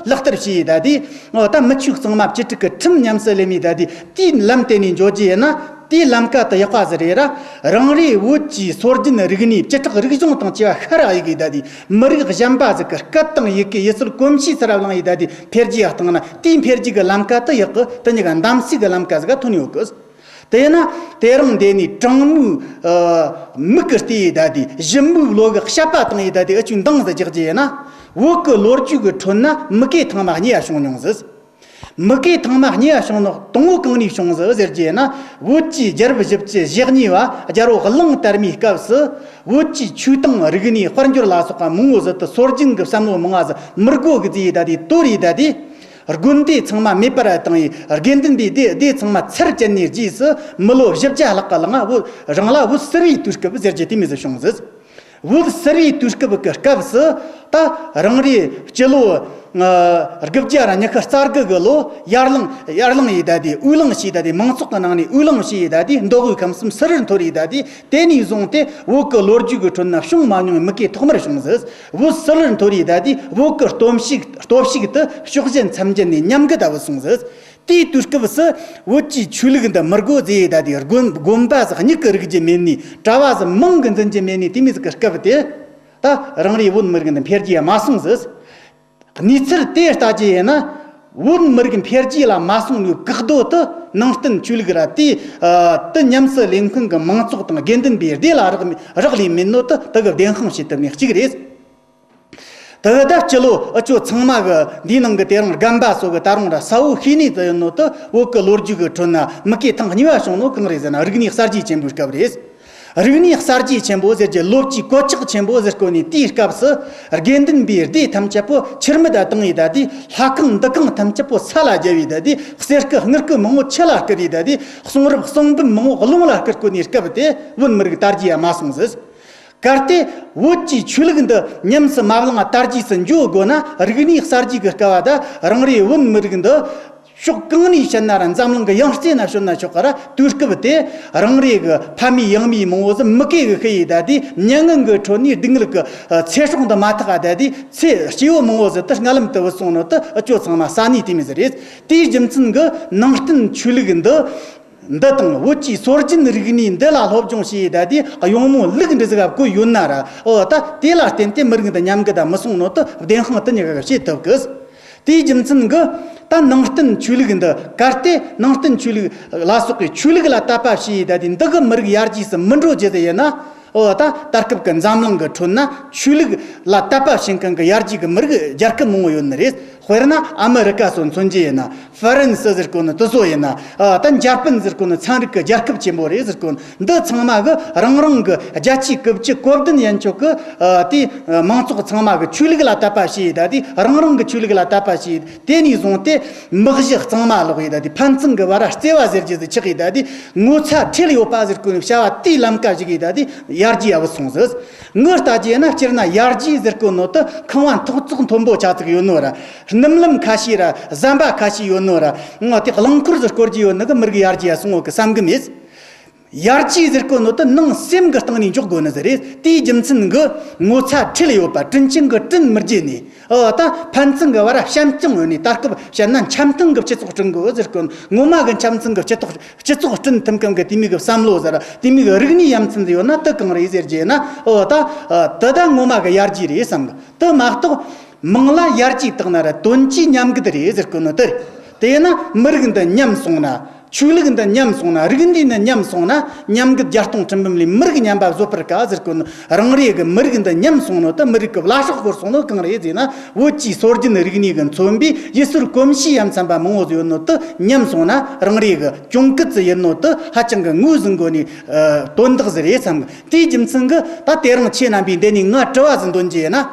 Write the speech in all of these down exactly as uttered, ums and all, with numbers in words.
ལག་བསྟར་བྱས་ཡི་ད་དེ། འོ་ད་མི་ཆོས་གཙང་མ་བཅུ་དྲུག་གི་ཁྲིམས་ཉམས་སུ་ལེན་ཡི་ད་དེ། དེའི་ལམ་དེ་ནས་འགྱོ་རྒྱུ་ཡིན་ན། དེའི་ལམ་ཀ་དེ་ཡག་པ་ཟིག་རེད་ར། རང་རེའི་བོད་ཀྱི་སྲོལ་རྒྱུན་རིག་གནས་བཅུ་ཕྲག་རིག་གཞུང་དང་བཅས་པ་ཤར་བ་ཡི་གེ་ད་དེ། མི་རིགས་གཞན་པ་ཟིག་གི་སྐད་དང་ཡི་གེ་ཡུལ་སྲོལ་གོམས་གཤིས་ཚུར་བླངས་ཡི་ད་དེ། འཕེལ་རྒྱས་བཏང་ན་དེའི་འཕེལ་རྒྱས་ཀྱི་ལམ་ཀ་དེ་ཡག་གི། དེ་གཉིས་ཀ་གདམ་གསེས་ཀྱི་ལམ་ཀ་ཟིག་ག་ཐོན་ཡོད་གི། དེས་ན་དེ་རིང་འདི་ནས་དྲང་མོའི་ཨ་མིག་གིས་བལྟས་ཡི་ད་དེ། གཞུ་མོའི་བློ་གིས་དཔྱད་པ་བཏང་ཡི་ད་དེ། འུ་ཆོས་འདང་ཟིག་རྒྱག་རྒྱུ་ཡིན་ན། བོད་ཀྱི་ལོ་རྒྱུས་ཀྱི་ཁྲོད་ན་མུ་གེ་ཐེངས་མ་གཉིས་ཡ་བྱུང་མྱོང་ཟིག་མུ་གེ་ཐེངས་མ་གཉིས་ཡ་བྱུང་ནོ་དང་པོ་གང་ནས་བྱུང་ཟིག་ཟེར་རྒྱུ་ཡིན་ན། བོད་ཀྱི་རྒྱལ་རབས་བཞི་བཅུ་ཞེ་གཉིས་པ་རྒྱལ་པོ་གླང་དར་མའི་སྐབས་སུ། བོད་ཀྱི་ཆོས་དང་རིག་གནས་དཔལ་འབྱོར་ལ་སོགས་པ་མང་བོ་ཟིག་ཏུ་སྲོལ་རྒྱུན་གྱི་བསམ་བློ་མང་བ་ཟིག་མི་དགོས་གི་ཟེར་ཡི་ད་དེ། དོར་ཡི་ད་དེ། དགོན་སྡེ་ཚང་མ་མེད་པར་བཏང་ཡི། དགེ་འདུན་པའི་སྡེ་སྡེ་ཚང་མ་ཚར་བཅད་ནས་རྗེས་སུ་མི་ལོ་བཞི་བརྒྱ་ལྷག་གི་ལང་བོད་རང་ལ་བོད་གསར་བའི་དུས་སྐབས་ཟེར་རྒྱུ་དེ་མོ་ཟིག་བྱུང་ཟིག་བོད་གསར་བའི་དུས་སྐབས་ཀྱི་སྐབས་སུ་ད་རང་རེའི་སྤྱི་ལོ་ཨ་དགུ་བརྒྱ་ར་ཉི་ཤུ་རྩ་དགུ་གི་ལོ་ཡར་ལངས་ཡར་ལངས་ཡི་ད་དེ། དབུགས་ལངས་བྱས་ཡི་ད་དེ། མང་ཚོགས་ཀྱི་ནང་ནས་དབུགས་ལངས་བྱས་ཡི་ད་དེ། མདོ་དབུས་ཁམས་གསུམ་སུ་རུར་འཐོར་ཡི་ད་དེ། དེ་ནས་བཟུང་སྟེ་བོད་ཀྱི་ལོ་རྒྱུས་ཀྱི་ཁྲོད་ན་བྱུང་མ་མྱོང་བའི་མུ་གེ་ཐོག་མར་བྱུང་ཟིག་བོད་སུ་རུར་འཐོར་ཡི་ད་དེ། བོད་ཀྱི་སྟོབས་ཤུགས་སྟོབས་ཤུགས་དེ་ཕྱོགས་ཞེན་མཚམས་བརྒྱད་ནས་ཉམས་རྒུད་ད་བུད་སོང་ཟིག་དེའི་དུས་སྐབས་སུ་བོད་ཀྱི་ཆོས་ལུགས་འདི་མི་དགོས་ཟེར་ཡི་ད་དེ། དགོན་དགོན་པ་ཟིག་མྱིག་གིས་རིག་རྒྱུ་མེད་ནས། གྲྭ་བ་ཟིག་མིང་གིས་འཛིན་རྒྱུ་མེད་ནས། དེ་མོ་ཟིག་གི་སྐབས་དེ། ད་རང་རེའི་བོད་མི་རིགས་འདི་འཕེལ་རྒྱས་མ་སོང་ཟིག་གནས་ཚུལ་དེ་ལྟ་རྒྱུ་ཡིན་ན། བོད་མི་རིགས་འཕེལ་རྒྱས་ལ་མ་སོང་ནོའི་བཀག་རྡོ་དེ་ནང་བསྟན་ཆོས་ལུགས་ར། དེ་ཨ་དེ་ཉམས་སུ་ལེན་མཁན་གྱི་མང་ཚོགས་དང་དགེ་འདུན་པའི་སྡེ་ལ་རག་རག་ལས་མེད་ནོ་དེ་དེ་གི་བདེན་དཔང་བྱེད་ཐུབ་ནི་གཅིག་རེད། དེ་གི་ད་སྤྱི་ལོ་འུ་ཆོ་ཚང་མ་གི་འདིའི་ནང་གི་དེ་རིང་རྒན་པ་ཚོ་གི་ད་རུང་ར་གསལ་བོ་ཤེས་ནི་དེ་ཡིན་ནོ་དེ། བོད་ཀྱི་ལོ་རྒྱུས་ཀྱི་ཁྲོད་ན་མུ་གེ་ཐེངས་གཉིས་པ་བྱུང་ནོ་གང་རེད་ཟེར་ན། རིག་གནས་གསར་བརྗེ་ཆེན་པོའི་སྐབས་རེད། རིག་གནས་གསར་བརྗེ་ཆེན་པོ་ཟེར་རྒྱུ། ལོ་བཅུའི་གོད་ཆག་ཆེན་པོ་ཟེར་གོ་ནི་དེའི་སྐབས་སུ། དགེ་འདུན་པའི་སྡེ་ཐམས་ཅད་པོ་ཁྱུར་མིད་བཏང་ཡི་ད་དེ། ལྷ་ཁང་འདུ་ཁང་ཐམས་ཅད་པོ་ས་ལ་བརྒྱབ་ཡི་ད་དེ། གསེར་སྐུ་དངུལ་སྐུ་མང་བོ་ཆུ་ལ་བསྐུར་ཡི་ད་དེ། གསུང་རབ་གསུང་འབུམ་མང་བོ་རླུང་ལ་བསྐུར་གོ་ནི་སྐབས་དེ། བོད་མི་རིགས་དར་རྒྱས་ཡ་མ་སོང་ཟིག་གལ་ཏེ་བོད་ཀྱི་ཆོས་ལུགས་འདི་ཉམས་སུ་མ་བླངས་དར་རྒྱས་སུ་འགྱོ་དགོས་ན། རིག་གནས་གསར་བརྗེ་གི་སྐབས་ད་རང་རེའི་བོད་མི་རིགས་འདི་ཕྱོགས་གང་ནས་བཤད་ན་ར། འཛམ་གླིང་གི་ཡང་རྩེ་ན་བྱོན་ན་ཆོག་ག་ར། དུས་སྐབས་དེ་རང་རེ་གི་ཕ་མེས་ཡང་མེས་མང་བོ་ཟིག་མུ་གེ་གི་ཤི་ཡི་ད་དེ། མྱ་ངན་གི་ཁྲོད་ནས་སྡུག་བསྔལ་གི་ཚེ་སྲོག་འདི་མ་ཐག་ག་ད་དེ། ཚེ་སྐྱེ་བོ་མང་བོ་ཟིག་དེ་རྔ་ལམ་དུ་བུད་སོང་ནོ་དེ་འུ་ཆོ་ཚང་མ་གསལ་ནི་དེ་མོ་ཟིག་རེད། དེའི་རྒྱུ་མཚན་གི་ནང་བསྟན་ཆོས་ལུགས་འདི་འདི་དང་བོད་ཀྱི་སྲོལ་རྒྱུན་རིག་གནས་འདི་ལ་སློབ་སྦྱོང་བྱས་ཡི་ད་དེ། གཡུང་མོ་ལུག་འདྲ་ཟིག་ག་བཀོད་ཡོད་ན་ར། འོ་ད་དེ་ལ་བརྟེན་ཏེ་མི་རིགས་འདི་ཉམས་རྒུད་ད་མི་སོང་ནོ་དེ་བདེན་དཔང་དེ་གཉིས་ཀ་གིས་བྱེད་ཐུབ་གི། དེའི་རྒྱུ་མཚན་གྱིས་ད་ནང་བསྟན་ཆོས་ལུགས་འདི། གལ་ཏེ་ནང་བསྟན་ཆོས་ལུགས་ལ་སོགས་པའི་ཆོས་ལུགས་ལ་དད་པ་བྱས་ཡི་ད་དེ། འདི་གིས་མི་རིགས་ཡར་རྒྱས་སུ་མི་འགྲོ་རྒྱུ་ཟིག་ཡིན་ན། འོ་ད་ད་སྐབས་ཀྱི་འཛམ་གླིང་གི་ཁྲོད་ན་ཆོས་ལུགས་ལ་དད་པ་བྱེད་མཁན་གྱི་ཡར་རྒྱས་ཀྱི་མི་རིགས་རྒྱལ་ཁབ་མང་བོ་ཡོད་ནི་རེད། དཔེར་ན་ཨ་མི་རི་ཀ་སོགས་མཚོན་རྒྱུ་ཡིན་ན། ཧྥ་རན་སི་ཟེར་གོ་ནི་དེ་ཚོ་ཡིན་ན། ཨ་ད་འཇར་པན་ཟེར་གོ་ནི་ཚན་རིག་གི་རྒྱལ་ཁབ་ཆེན་པོ་རེད་ཟེར་གོ་ནི། འདི་ཚང་མ་གི་རང་རང་གི་བརྒྱ་ཆའི་དགུ་བཅུ་གོ་བདུན་ཡན་ཆོད་གི་ཨ་དེ་མང་ཚོགས་ཚང་མ་གི་ཆོས་ལུགས་ལ་དད་པ་བྱས་ཡི་ད་དེ། རང་རང་གི་ཆོས་ལུགས་ལ་དད་པ་བྱས། དེ་ནས་བཟུང་སྟེ་མི་གཞི་གཙང་མ་ལོག་ཡི་ད་དེ། ཕན་ཚུན་གི་བར་བརྩེ་བ་ཟེར་རྒྱུ་ཟིག་ཆགས་ཡི་ད་དེ། ངོ་ཚ་ཁྲེལ་ཡོད་པ་ཟེར་གོ་ནི་བྱ་བ་དེའི་ལམ་ཀ་ཞུགས་ཡི་ད་དེ། ཡར་རྒྱས་ཡ་བུད་སོང་ཟིག་ངོ་ལྟ་རྒྱུ་ཡིན་ན་སྤྱིར་ན་ཡར་རྒྱས་ཟེར་གོ་ནོ་དེ་ཁང་བ་མཐོ་ཚོགས་མཐོན་པོ་ཆ་ཚིག་ཡོད་ནོ་ར། སྣུམ་ལམ་ཁ་ཤས་ར། ཟམ་པ་ཁ་ཤས་ཡོད་ནོ་ར། ངོ་དེ་རླངས་འཁོར་ཟིག་བསྐོར་རྒྱུ་ཡོད་ནི་གིས་མི་རིགས་ཡར་རྒྱས་ཡ་སོང་ངོ་གི་བསམ་གི་མེད། ཡར་རྒྱས་ཟེར་གོ་ནོ་དེ་ནང་སེམས་གི་སྟེང་ནས་འཇོག་དགོས་ནི་ཟིག་རེད། དེའི་རྒྱུ་མཚན་གི་ངོ་ཚ་ཁྲེལ་ཡོད་པ། དྲིན་ཅན་གི་དྲིན་མི་རྒྱས་ནས། ཨོ་ད་ཕན་ཚུན་གི་བར་བྱམས་སྐྱོང་ཡོད་ནས། ད་སྐབས་བཤད་ན་འཆམ་མཐུན་གི་སྤྱི་ཚོགས་བསྐྲུན་དགོས་ཟེར་གོ་ནོ། ངོ་མ་གི་འཆམ་མཐུན་གི་སྤྱི་ཚོགས་སྤྱི་ཚོགས་བསྐྲུན་ཐུབ་མཁན་གི་དེ་མོ་གི་བསམ་བློ་ཟེར། དེ་མོ་གི་རིག་གནས་ཡ་མཚན་ཟིག་ཡོད་ན་དེ་གང་རེད་ཟེར་རྒྱུ་ཡིན་ན། ཨོ་ད་དེ་ད་ངོ་མ་གི་ཡར་རྒྱས་རེད་བསམ་གི། དེ་མ་གཏོགས་མིང་ལ་ཡར་རྒྱས་བཏགས་ན་ར་དོན་གྱིས་ཉམས་རྒུད་རེད་ཟེར་གོ་ནོ་དེ་རེད། དེས་ན་མི་རིགས་འདི་ཉམས་སོང་ན། ཆོས་ལུགས་འདི་ཉམས་སོང་ན། རིག་གནས་འདི་ཉམས་སོང་ན། ཉམས་རྒུད་བརྒྱ་སྟོང་ཁྲི་འབུམ་ལས་མི་རིགས་ཉམས་པ་བཟོད་པར་དཀའ་ཟེར་གོ་ནོ། རང་རེ་གི་མི་རིགས་འདི་ཉམས་སོང་ནོ་དེ། མི་རིགས་ཀྱི་བླ་སྲོག་ཤོར་སོང་ནོ་གང་རེད་ཟེར་ན། བོད་ཀྱི་སྲོལ་རྒྱུན་རིག་གནས་ཀྱིས་མཚོན་པའི་ཡུལ་སྲོལ་གོམས་གཤིས་ཡ་མཚན་པ་མང་བོ་ཡོད་ནོ་དེ་ཉམས་སོང་ན། རང་རེ་གི་གྱོང་གུད་ཟིག་ཡིན་ནོ་དེ་ཧ་ཅང་གི་ངོས་ཟིན་དགོས་ནི་དོན་དག་ཟིག་རེད་བསམ་གི། དེའི་རྒྱུ་མཚན་གི་ད་དེ་རིང་ཁྱེད་རྣམ་པས་འདི་ནས་ང་དྲི་བ་ཟིག་འདོན་རྒྱུ་ཡིན་ན།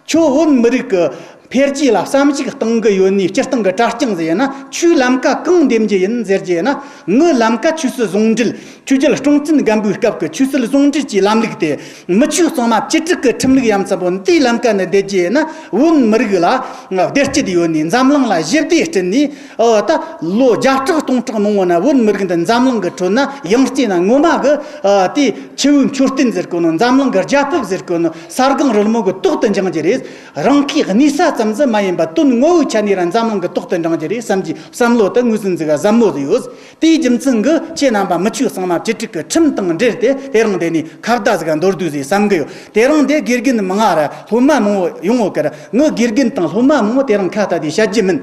ཁྱོད་བོད་མི་རིགས་ཀྱི་འཕེལ་རྒྱས་ལ་བསམ་གཞིག་གཏང་གི་ཡོད་ནི་སྤྱིར་བཏང་གི་གྲྭ་རྐྱང་ཟིག་ཡིན་ན། ཁྱོས་ལམ་ཀ་གང་འདེམས་རྒྱུ་ཡིན་ཟེར་རྒྱུ་ཡིན་ན། ངའི་ལམ་ཀ་ཆོས་སྲིད་ཟུང་འབྲེལ། ཆོས་རྒྱལ་སྲོང་བཙན་སྒམ་པོའི་སྐབས་ཀྱི་ཆོས་སྲིད་ཟུང་འབྲེལ་གྱི་ལམ་ལུགས་དེ། མི་ཆོས་གཙང་མ་བཅུ་དྲུག་གི་ཁྲིམས་ལུགས་ཡ་མཚན་པོ་འདིའི་ལམ་ཀ་ནས་བསྡད་རྒྱུ་ཡིན་ན། བོད་མི་རིགས་ལ་བདེ་སྐྱིད་ཡོད་ནི། འཛམ་གླིང་ལ་ཞི་བདེ་བསྐྲུན་ནི། ཨོ་ད་ལོ་བརྒྱ་ཕྲག་སྟོང་ཕྲག་མང་བོ་ན་བོད་མི་རིགས་འདི་འཛམ་གླིང་གི་ཁྲོད་ན་ཡང་རྩེ་ན་ངོ་མ་གི་ཨ་དེ་ཆེ་བོའི་མཆོད་རྟེན་ཟེར་གོ་ནོ། འཛམ་གླིང་གི་རྒྱལ་ཕུབ་ཟེར་གོ་ནོ། ས་སྒང་རོལ་མོ་གི་ཏོག་ཏུ་འགྱིང་རྒྱུ་རེད། རང་ཁའི་གནས་ས་ ཙམ་ཟིག་མ་ཡིན་པ་དོན་ངོ་བོའི་ཆ་ནས་ར་འཛམ་གླིང་གི་ཐོག་ཏུ་འབྲང་རྒྱུ་རེད་བསམ་གྱི་བསམ་བློ་དེ་ངོས་ཟིན་ཟིག་ག་ཟབ་མོ་ཟིག་ཡོད། དེའི་རྒྱུ་མཚན་གྱིས་ཁྱེད་རྣམ་པ་མི་ཆོས་གཙང་མ་བཅུ་དྲུག་གི་ཁྲིམས་དང་འབྲེལ་ཏེ་དེ་རིང་འདི་ནས་ཁ་བརྡ་ཟིག་ག་མདོར་བསྡུས་ཟིག་བསམ་གི་ཡོད། དེ་རིང་འདི་དགེ་རྒན་མང་ང་ར་སློབ་མ་མང་བོ་ཡོང་ཡོད་ཀི་ར། ངའི་དགེ་རྒན་དང་སློབ་མ་མང་བོ་དེ་རིང་ཁ་བརྡ་དེ་བཤད་རྒྱུ་མིན།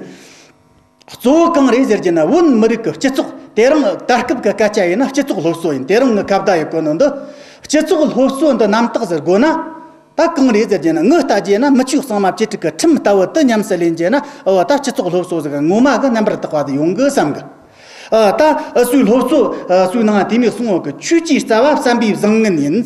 གཙོ་བོ་གང་རེད་ཟེར་རྒྱུ་ན། བོད་མི་རིགས་ཀྱི་སྤྱི་ཚོགས། དེ་རིང་ད་སྐབས་ཀྱི་སྐད་ཆ་ཡིན་ན་སྤྱི་ཚོགས་སློབ་གསོ་ཡིན། དེ་རིང་ངའི་ཁ་བརྡ་ཡི་གོ་ནོ་འདི་སྤྱི་ཚོགས་སློབ་གསོ་འདི་རྣམ་དག་ཟེར་དགོས་ན། ད་གང་རེད་ཟེར་རྒྱུ་ན། ངའི་ལྟ་རྒྱུ་ན་མི་ཆོས་གཙང་མ་བཅུ་དྲུག་གི་ཁྲིམས་ལྟ་བུ་དེ་ཉམས་སུ་ལེན་རྒྱུ་ན། འོ་ད་སྤྱི་ཚོགས་སློབ་གསོ་ཟིག་ངོ་མ་གི་རྣམ་པར་དག་པ་ཟིག་ཡོང་གི་བསམ་གི། ཨ་ད་ཨ་སུའི་སློབ་གསོ་ཨ་སུའི་ནང་དེ་མོ་གསུང་ཡོད་གི། ཆོས་ཀྱི་རྩ་བ་བསམ་པའི་བཟང་ངན་ཡིན།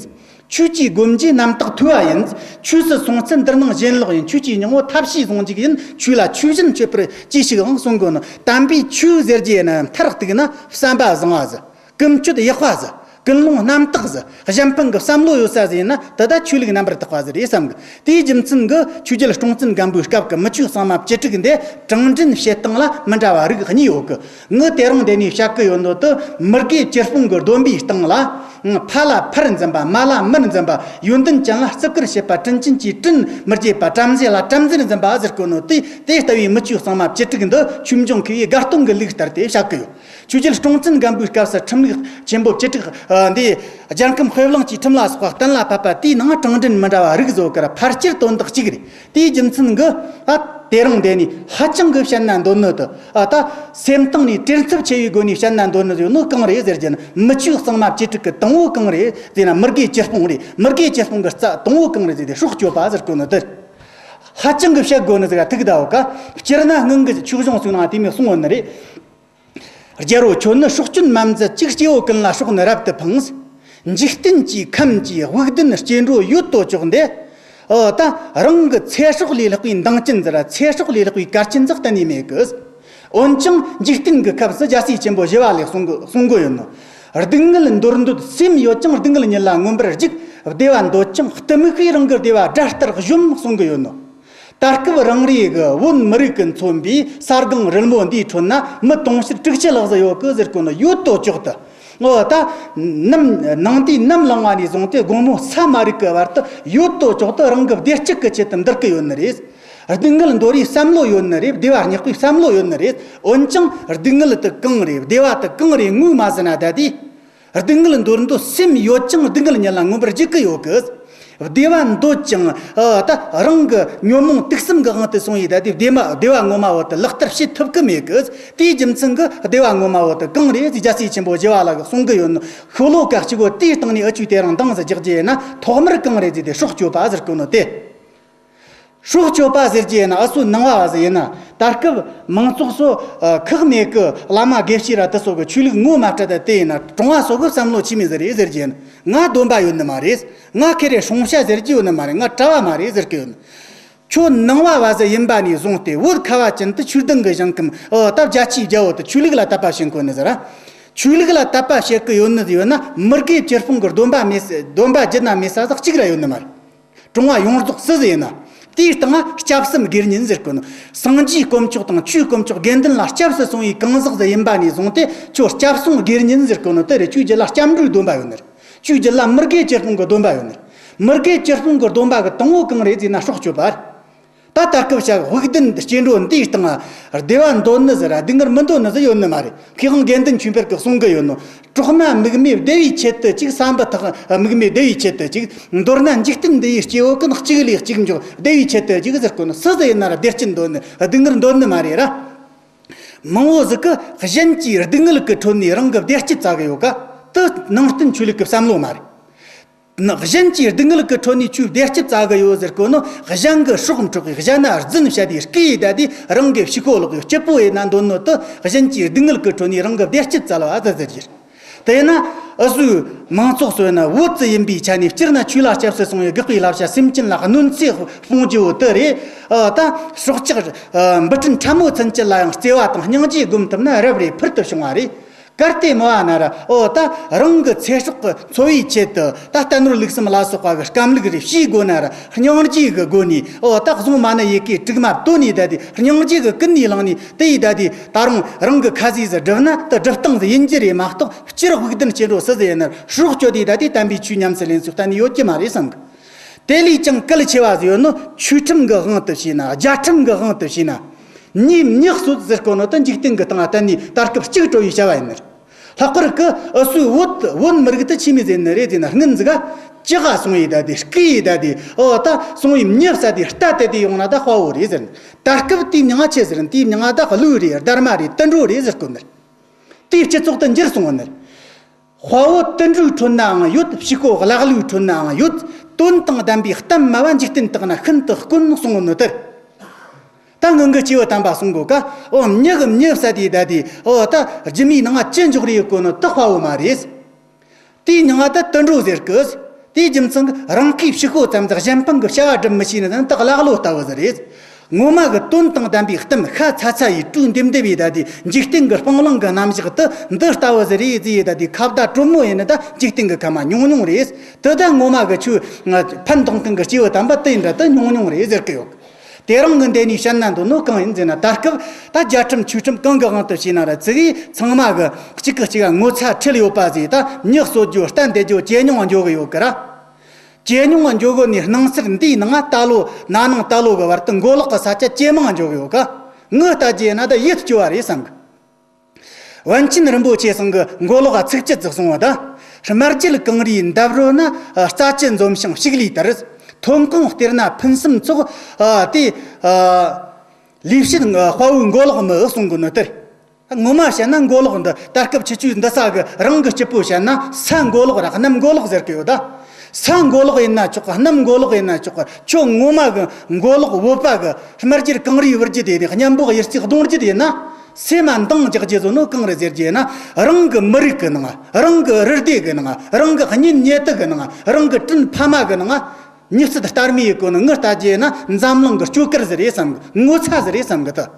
ཆོས་ཀྱི་སྒོམ་རྒྱུ་རྣམ་དག་ཐོས་པ་ཡིན། ཆོས་སུ་སོང་ཚུལ་འདིར་སྣང་ཞེན་ལོག་ཡིན། ཆོས་ཀྱི་སྙིང་པོ་ཐབས་ཤེས་བཟུང་འཇུག་ཡིན། ཆོས་ལ་ཆོས་བཞིན་མཆོད་པར་གྱིས་ཤིག་ཨང་གསུང་གོ་ནོ། དམ་པའི་ཆོས་ཟེར་རྒྱུ་ཡིན་ན་མཐར་གཏུགས་ན་བསམ་པ་བཟང་བ་ཟིག་ཀུན་སྤྱོད་ཡག་པ་ཟིག་ཀུན་སློང་རྣམ་དག་ཟིག་གཞན་ཕན་གྱི་བསམ་བློ་ཡོད་ས་ཟིག་ཡིན་ན་དེ་ད་ཆོས་ལུགས་རྣམ་པར་དག་པ་ཟིག་རེད་བསམ་གི། དེའི་རྒྱུ་མཚན་གྱིས་ཆོས་རྒྱལ་སྲོང་བཙན་སྒམ་པོའི་སྐབས་ཀྱི་མི་ཆོས་གཙང་མ་བཅུ་དྲུག་འདི་དྲང་འདྲེན་བྱེད་སྟངས་ལ་མི་འདྲ་བ་རིགས་གཉིས་ཡོད་གི། ངས་དེ་རིང་འདི་ནས་བཤད་གི་ཡོད་ནོ་དེ་མི་དགེ་བཅུ་སྤོང་གི་སྡོམ་པའི་སྟེང་ལ། ཕ་ལ་ཕར་འཛིན་པ། མ་ལ་མར་འཛིན་པ། ཡོན་ཏན་ཅན་ལ་བརྩི་བཀུར་བྱེད་པ། དྲིན་ཅན་གྱི་དྲིན་མི་བརྗེད་པ། བྲམ་ཟེ་ལ་བྲམ་ཟེར་འཛིན་པ་ཟེར་གོ་ནོ་དེ། དེ་ལྟ་བུའི་མི་ཆོས་གཙང་མ་བཅུ་དྲུག་འདི་ཆོས་འབྱུང་མཁས་པའི་དགའ་སྟོན་གྱི་ལུགས་ལྟར་དེ་བཤད་གི་ཡོད། ཆོས་རྒྱལ་སྲོང་བཙན་སྒམ་པོའི་སྐབས་སུ་ཁྲིམས་ལུགས་ཆེན་པོ་བཅུ་དྲུག་འདི་རྒྱལ་ཁམས་དཔེ་བླངས་ཀྱི་ཁྲིམས་ལ་སོགས་པ་གཏན་ལ་ཕབ་པ་དེའི་ནང་དྲང་འདྲེན་མི་འདྲ་བ་རིགས་བཟོ་གར་ཕལ་ཆེར་དོན་དག་གཅིག་རེད། དེའི་རྒྱུ་མཚན་གྱིས་ཨ་དེ་རིང་འདི་ནས་ཧ་ཅང་གི་བཤད་ན་འདོད་ནི་དེ། ཨ་ད་སེམས་གཏིང་ནས་བྲེལ་འཚུབ་ཆེ་བའི་སྒོ་ནས་བཤད་ན་འདོད་ནི་ཡོད་ནོ་གང་རེད་ཟེར་རྒྱུ་ན། མི་ཆོས་གཙང་མ་བཅུ་དྲུག་གི་དང་པོ་གང་རེད་ཟེར་ན་མི་དགེ་བཅུ་སྤོང་རེད། མི་དགེ་བཅུ་སྤོང་གི་རྩ་དང་པོ་གང་རེད་ཟེར་ཏེ་སྲོག་གཅོད་པ་ཟེར་གོ་ནི་དེ། ཧ་ཅང་གི་བཤད་དགོས་ནི་ཟིག་ཐུག་ད་འོ་ཀ། སྤྱིར་ན་སྔོན་གྱི་ཆོས་གཞུང་ཚོའི་ནང་དེ་མོ་གསུངས་ཡོད་ནི་རེད། རྒྱལ་པོ་ཁྱོད་ནི་སྲོག་གཅོད་མ་མཛད་ཅིག་སྐྱེ་བོ་ཀུན་ལ་སྲོག་ནི་རབ་ཏུ་ཕངས། འཇིག་རྟེན་གྱི་ཁམས་ཀྱི་དབུགས་ལྡན་སྐྱེ་འགྲོ་ཡོད་དོ་ཅོག་འདི། ཨོ་ད་རང་གི་ཚེ་སྲོག་ལས་ལྷག་པའི་འདང་ཅན་ཟེར། ཚེ་སྲོག་ལས་ལྷག་པའི་གལ་ཆེན་ཟིག་གཏན་ནས་མེད་གི། འོན་ཀྱང་འཇིག་རྟེན་གྱི་ཁམས་སུ་རྒྱལ་སྲས་ཆེན་པོ་ཞི་བ་ལྷས་གསུང་གི་གསུང་གི་ཡོད་ནོ། སྡུག་བསྔལ་འདོར་འདོད་སེམས་ཡོད་ཀྱང་། སྡུག་བསྔལ་ཉིད་ལ་མངོན་པར་རྒྱུག་བདེ་བ་འདོད་ཀྱང་གཏི་མུག་གིས་རང་གི་བདེ་བ་དགྲ་ལྟར་གཞོམ་གསུང་གི་ཡོད་ནོ། ད་སྐབས་རང་རེ་གི་བོད་མི་རིགས་ཀྱིས་མཚོན་པའི་ས་སྒང་རིལ་མོ་འདིའི་ཁྲོད་ན་མི་དུང་ཕྱུར་དྲུག་ཅུ་ལྷག་ཙམ་ཡོད་གི་ཟེར་གོ་ནོ། ཡོད་དོ་ཅོག་ཏུ། འོ་ད་ནམ་ནང་དུས་ནམ་ལངས་པ་ནས་བཟུང་སྟེ་དགོང་མོ་ས་མ་རུབ་ཀྱི་བར་དུ་ཡོད་དོ་ཅོག་ཏུ་རང་གི་བདེ་སྐྱིད་ཀྱི་ཆེད་དུ་འདུག་གི་ཡོད་ནི་རེད། སྡུག་བསྔལ་འདོར་བའི་བསམ་བློ་ཡོད་ནི་རེད། བདེ་བ་བརྙེག་པའི་བསམ་བློ་ཡོད་ནི་རེད། འོན་ཀྱང་སྡུག་བསྔལ་དེ་གང་རེད། བདེ་བ་དེ་གང་རེད་ངོས་མ་ཟིན་ན་ད་དེ། སྡུག་བསྔལ་འདོར་འདོད་སེམས་ཡོད་ཀྱང་སྡུག་བསྔལ་ཉིད་ལ་མངོན་པར་རྒྱུག་གི་ཡོད་གི། བདེ་བ་འདོད་ཀྱང་ཨ་ད་རང་གི་ཉོན་མོངས་དུག་གསུམ་གྱི་དབང་དུ་སོང་བའི་ད་དེ་བདེ་མ་བདེ་བ་ངོ་མ་བོ་དེ་ལག་བསྟར་བྱེད་ཐུབ་ཀྱི་མེད་གི། དེའི་རྒྱུ་མཚན་གྱིས་བདེ་བ་ངོ་མ་བོ་དེ་གང་རེད་ཟེར་རྒྱལ་སྲས་ཆེན་པོ་ཞི་བ་ལྷ་གིས་གསུང་གི་ཡོད་ནོ། ཤོ་ལོ་ཀ་གཅིག་པོ་དེའི་སྟེང་ནས་འུ་ཆོས་དེ་རིང་འདང་ཟིག་རྒྱག་རྒྱུ་ཡིན་ན། ཐོག་མར་གང་རེད་ཟེར་ཏེ་སྲོག་གཅོད་པ་ཟེར་གོ་ནོ་དེ། སྲོག་གཅོད་པ་ཟེར་རྒྱུ་ཡིན་ན། འུ་ཚོ་ནང་པ་བ་ཟིག་ཡིན་ན། ད་སྐབས་མང་ཚོགས་ཚོ་ཨ་ཁག་མེད་གི་བླ་མ་དགེ་བཤེས་ར་དེ་ཚོ་གི་ཆོས་ལུགས་ངོ་མ་སྤྲད་ད་དེ་ཡིན་ན། གྲོང་པ་ཚོ་གི་བསམ་བློ་ཆི་མོ་ཟིག་རེད་ཟེར་རྒྱུ་ཡིན་ན། ང་སྡོམ་པ་ཡོད་ནི་མ་རེད། ང་ཁེ་རེ་སྲུང་བྱ་ཟེར་རྒྱུ་ཡོད་ནི་མ་རེད། ང་གྲྭ་བ་མ་རེད་ཟེར་གི་ཡོད་ནི། ཁྱོད་ནང་པ་བ་ཟིག་ཡིན་པ་ནས་བཟུང་སྟེ་བོད་ཁ་བ་ཅན་དུ་ཆོས་ལྡན་གི་ཞིང་ཁམས། ཨོ་ད་རྒྱ་ཆེའི་རྒྱལ་པོ་དེ་ཆོས་ལུགས་ལ་དད་པ་བྱེད་གོ་ནི་ཟེར་ར། ཆོས་ལུགས་ལ་དད་པ་བྱེད་གི་ཡོད་ནི་ཡོད་ན། མི་དགེ་བཅུ་སྤོང་གི་སྡོམ་པ་མེད་ས། སྡོམ་པ་བརྒྱུད་ན་མེད་ས་ཟིག་གཅིག་ར་ཡོད་ནི་མ་རེད། གྲོང་པ་ཡོངས་རྫོགས་སུ་ཟིག་ཡིན་ན། དེའི་སྟེང་ང་སྐྱབས་སྲུང་སྒེར་ཉིན་ཟེར་གོ་ནོ། སངས་རྒྱས་དཀོན་མཆོག་དང་ཆོས་དཀོན་མཆོག་དགེ་འདུན་ལ་སྐྱབས་སུ་སོང་བའི་གང་ཟག་ཟིག་ཡིན་པ་ནས་བཟུང་སྟེ་ཁྱོད་སྐྱབས་སྲུང་སྒེར་ཉིན་ཟེར་གོ་ནོ་དེ་རེད། ཁྱོའི་རྒྱུད་ལ་སྐྱབས་འགྲོའི་སྡོམ་པ་ཡོད་ནི་རེད། ཁྱོའི་རྒྱུད་ལ་མི་དགེ་བཅུ་སྤོང་གི་སྡོམ་པ་ཡོད་ནི་རེད། མི་དགེ་བཅུ་སྤོང་གི་སྡོམ་པ་གི་དང་པོ་གང་རེད་ཟེར་ན་སྲོག་གཅོད་པ་རེད། ད་ད་སྐབས་བྱ་དབུགས་ལྡན་སྐྱེ་འགྲོ་འདིའི་སྟེང་ང་བདེ་བ་འདོད་ནི་ཟེར་ར་སྡུག་བསྔལ་མི་འདོད་ནི་ཟིག་ཡོད་ནི་མ་རེད། མཁས་དབང་དགེ་འདུན་ཆོས་འཕེལ་གྱིས་གསུང་གི་ཡོད་ནོ། གྲོག་མ་མིག་མེད་བདེ་བའི་ཆེད་དུ་གཅིག་ས་འབུ་ཐག་མིག་མེད་བདེ་བའི་ཆེད་དུ་གཅིག་མདོར་ན་འཇིག་རྟེན་འདི་ཡི་སྐྱེ་བོ་ཀུན་གཅིག་ལས་གཅིག་མགྱོགས་བདེ་བའི་ཆེད་དུ་གཅིག་ཟེར་གོ་ནོ། སུ་ཟིག་ཡིན་ན་ར་བདེ་སྐྱིད་འདོད་ནི་སྡུག་བསྔལ་འདོད་ནི་མ་རེད་ར། མང་བོ་ཟིག་གིས་གཞན་གྱི་སྡུག་བསྔལ་གྱི་ཁྲོད་ནས་རང་གི་བདེ་སྐྱིད་བཙལ་གི་ཡོད་ཀ། དེ་ནང་བསྟན་ཆོས་ལུགས་ཀྱི་བསམ་བློ་མ་རེད། ན་གཞན་གྱི་སྡུག་བསྔལ་གྱི་ཁྲོད་ནས་ཆོས་བདེ་སྐྱིད་བཙལ་གི་ཡོད་ཟེར་གོ་ནོ། གཞན་གྱི་སྲོག་འཕྲོག་གི་གཞན་ན་རྫུན་བཤད་དེ་སྐུ་ཡི་ད་དེ་རང་གི་ཕྱུག་པོ་ལོག་གི་སྐྱིད་པོ་ཡིན་ན་འདོད་ནོ་དེ་གཞན་གྱི་སྡུག་བསྔལ་གྱི་ཁྲོད་ནས་རང་གི་བདེ་སྐྱིད་བཙལ་བ་ཟེར་ཟེར་གྱི། དེ་ཡིན་ན་འུ་ཚོའི་མང་ཚོགས་ཚོ་ཡིན་ན་བོད་ཙི་ཡིན་པའི་ཆ་ནས་སྤྱིར་ན་ཆོས་ལ་སྐྱབས་སུ་སོང་བའི་དགག་པའི་བསླབ་བྱ་སེམས་ཅན་ལ་གནོད་འཚེ་སྤོང་རྒྱུ་བོ་དེ་རེད། ཨ་ད་སྲོག་ཆགས་ཨ་འབུ་ཕྲན་ཕྲ་མོ་ཚུན་ཆད་ལ་ཡང་བརྩེ་བ་དང་སྙིང་རྗེ་སྒོམ་ཐུབ་ན་རབ་རེ་ཕུལ་དུ་བྱུང་བ་རེད། གལ་ཏེ་མི་བ་ན་ར་ཨོ་ད་རང་གི་ཚེ་སྲོག་གི་འཚོ་བའི་ཆེད་དུ་ད་བསྟན་ནོར་ལུགས་གསུམ་ལ་སོགས་པ་གི་སྐམ་ལུགས་རེ་ཤེས་དགོས་ན་ར་སྙིང་རྗེ་གི་སྒོ་ནས་ཨོ་ད་གཟུངས་མ་ཎི་ཡི་གེ་དྲུག་མ་བཏོན་ནས་ད་དེ་སྙིང་རྗེ་གི་ཀུན་ནས་བསླངས་ནས་དེ་ཡིས་ད་དེ་ད་རུང་རང་གི་ཁ་ཟས་ཟིག་བསྒྲུབས་ན་དེ་སྒྲུབ་སྟངས་ཟིག་ཡིན་རྒྱུ་རེད་མ་གཏོགས། སྤྱིར་དབུགས་ལྡན་སྐྱེ་འགྲོ་སུ་ཟིག་ཡིན་ན་ར་སྲོག་གཅོད་དེ་ད་དེ་དམ་པའི་ཆོས་ཉམས་སུ་ལེན་ཚུལ་གཏན་ནས་ཡོད་ཀྱི་མ་རེད་བསམ་གི། དེ་ལས་ཀྱང་གལ་ཆེ་བ་ཟེར་ཡོད་ནོ། ཆོས་ཁྲིམས་ཀྱི་དབང་དུ་བྱས་ན། རྒྱལ་ཁྲིམས་ཀྱི་དབང་དུ་བྱས་ན། མྱི་མྱི་གསོད་ཟེར་གོ་ནོ་དེ་འཇིག་རྟེན་གྱི་སྟེང་ལ་གཏན་ནས་ད་སྐབས་གཅིག་འགྲོ་བའི་བྱ་བ་ཡིན་ནི། ལྷག་པར་གྱི་འུ་ཚོའི་བོད་བོད་མི་རིགས་དེ་ཆི་མོ་ཟིག་ཡིན་ནི་རེད་ཟེར་ན། སྔོན་ཟིག་ག་ལྕགས་སོང་ཡི་ད་དེ། རྐུ་ཡི་ད་དེ། འོ་ད་སོང་ཡི་མྱི་བསད་དེ་རྟ་དེད་དེ་ཡོང་ན་ད་དཔའ་བོ་རེད་ཟེར་ནི། ད་སྐབས་དེའི་མྱིང་ང་ཆི་ཟེར་ན། དེའི་མྱིང་ང་ད་ཀླུ་རེད། སྡར་མ་རེད། དུད་འགྲོ་རེད་ཟེར་གོ་ནི། དེའི་སྤྱི་ཚོགས་དེ་འགྱུར་སོང་ནི། དཔའ་བོ་དུད་འགྲོའི་ཁྲོད་ནའང་ཡོད། ཕྱུག་པོ་ཀླ་ཀློའི་ཁྲོད་ནའང་ཡོད། དོན་དང་ལྡན་པའི་གཏམ་སྨྲ་བ་འཇིག་རྟེན་དག་ན་ཤིན་ཏུ་དཀོན་གསུངས་ནོ་དེར། ད་སྔོན་གྱི་སྐྱེས་བུ་དམ་པ་གསུང་གོ་ཀ། འོ་མྱི་གི་མྱི་བསད་དེ་ད་དེ། འོ་ད་རྒྱུ་མའི་ནང་ཅི་འཇོག་རེ་ཡོད་གོ་ནོ་དེ་དཔའ་བོ་མ་རེད། དེའི་མྱིང་ང་ད་དུད་འགྲོ་ཟེར་གི། དེའི་རྒྱུ་མཚན་གྱིས་རང་གི་ཕྱུག་པོ་ཙམ་དག་གཞན་ཕན་གྱི་བྱ་བ་སྒྲུབ་མི་ཤེས་ནི་ད་ཀླ་ཀློ་ལྟ་བུ་ཟིག་རེད། ངོ་མ་གི་དོན་དང་ལྡན་པའི་གཏམ་ཤ་ཚ་ཚ་ཡི་གྲོས་འདེབས་འདེབས་ཡི་ད་དེ། འཇིག་རྟེན་གྱི་སྤང་བླང་གི་རྣམ་གཞག་དེ་འདི་ལྟ་བུ་ཟིག་རེད་ཟེར་ཡི་ད་དེ། ཁ་བརྡ་དྲོན་མོ་ཡིན་ནི་ད་འཇིག་རྟེན་གྱི་ཁ་མ་ཉུང་ཉུང་རེད། དེ་ད་ངོ་མ་གི་ཆོས་ཕན་གཏོང་མཁན་གྱི་སྐྱེས་བུ་དམ་པ་དེ་འདྲ་དེ་ཉུང་ཉུང་རེད་ཟེར་གི་ཡོད། དེ་རང་གི་འདས་ནས་བཤད་ན་འདོད་ནོ་གང་ཡིན་ཟེར་ན། ད་སྐབས་ད་རྒྱལ་ཁྲིམས་ཆོས་ཁྲིམས་གང་གི་དབང་དུ་བྱས་ན་ར་ཙི་གེ་ཚང་མ་གི་གཅིག་གིས་གཅིག་ག་ངོ་ཚ་ཁྲེལ་ཡོད་པ་ཟིག་ད་མྱི་གསོད་རྒྱུ་རྟ་འདེད་རྒྱུ་ཇེ་ཉུང་འགྱོ་གི་ཡོད་གི་ར། ཇེ་ཉུང་འགྱོ་གི་ནི་སྣང་ཚུལ་འདིའི་ནང་ད་ལོ་ན་ནིང་ད་ལོ་གི་བར་དུ་མགོ་ལོག་གི་ས་ཆ་ཇེ་མང་འགྱོ་གི་ཡོད་ཀ། ངི་ལྟ་རྒྱུ་ན་ད་ཡིད་སྐྱོ་བ་རེད་བསམ་གི། པཎ་ཆེན་རིན་པོ་ཆེ་ཚང་གི་མགོ་ལོག་ག་ཚིགས་བཅད་ཟིག་གསུངས་པ་ད། སྨྲ་བརྗོད་གངས་རིའི་འདབས་རོལ་ན། རྩྭ་ཅན་འཛོམས་ཤིང་ཕྱུགས་ལུས་ལྟར། ཐོན་ཁུངས་སྟེར་ན་ཕུན་སུམ་ཚོགས། ཨ་དེ་ཨ་ལས་བྱེད་དཔའ་བོའི་མགོ་ལོག་མི་གསུང་གི་ནོ་དེར། ངོ་མ་བཤད་ན་མགོ་ལོག་འདི་ད་སྐབས་ཁྱེད་ཆོས་འདི་ས་གི་རང་གི་སྐྱིད་པོ་བཤད་ན་ས་མགོ་ལོག་ར་གནམ་མགོ་ལོག་ཟེར་གི་ཡོད་ད། ས་མགོ་ལོག་ཡིན་ན་ཆོག་ག། གནམ་མགོ་ལོག་ཡིན་ན་ཆོག་ག། ཁྱོད་ངོ་མ་གི་མགོ་ལོག་བོད་པ་གི་སྨྲ་བརྗོད་གངས་རིའི་བུ་རྒྱུད་དེ་ནས་གཉན་པོ་གཡུ་རྩེ་གདོང་རྒྱུད་ཡིན་ན། སེམས་མ་འདང་རྒྱག་རྒྱུ་བཟོ་ནོ་གང་རེད་ཟེར་རྒྱུ་ཡིན་ན། རང་གི་མི་རིགས་གི་ནང་། རང་གི་རུ་སྡེ་གི་ནང་། རང་གི་གཉེན་ཉེ་དུ་གི་ནང་། རང་གི་དྲིན་ཕ་མ་གི་ནང་། མྱི་ཚེ་སྟར་མི་ཡི་གོ་ནི་ངི་ལྟ་རྒྱུ་ཡིན་ན་འཛམ་གླིང་གི་སྐྱོ་གར་ཟིག་རེད་བསམ་གི། ངོ་ཚ་ཟིག་རེད་བསམ་གི་ད།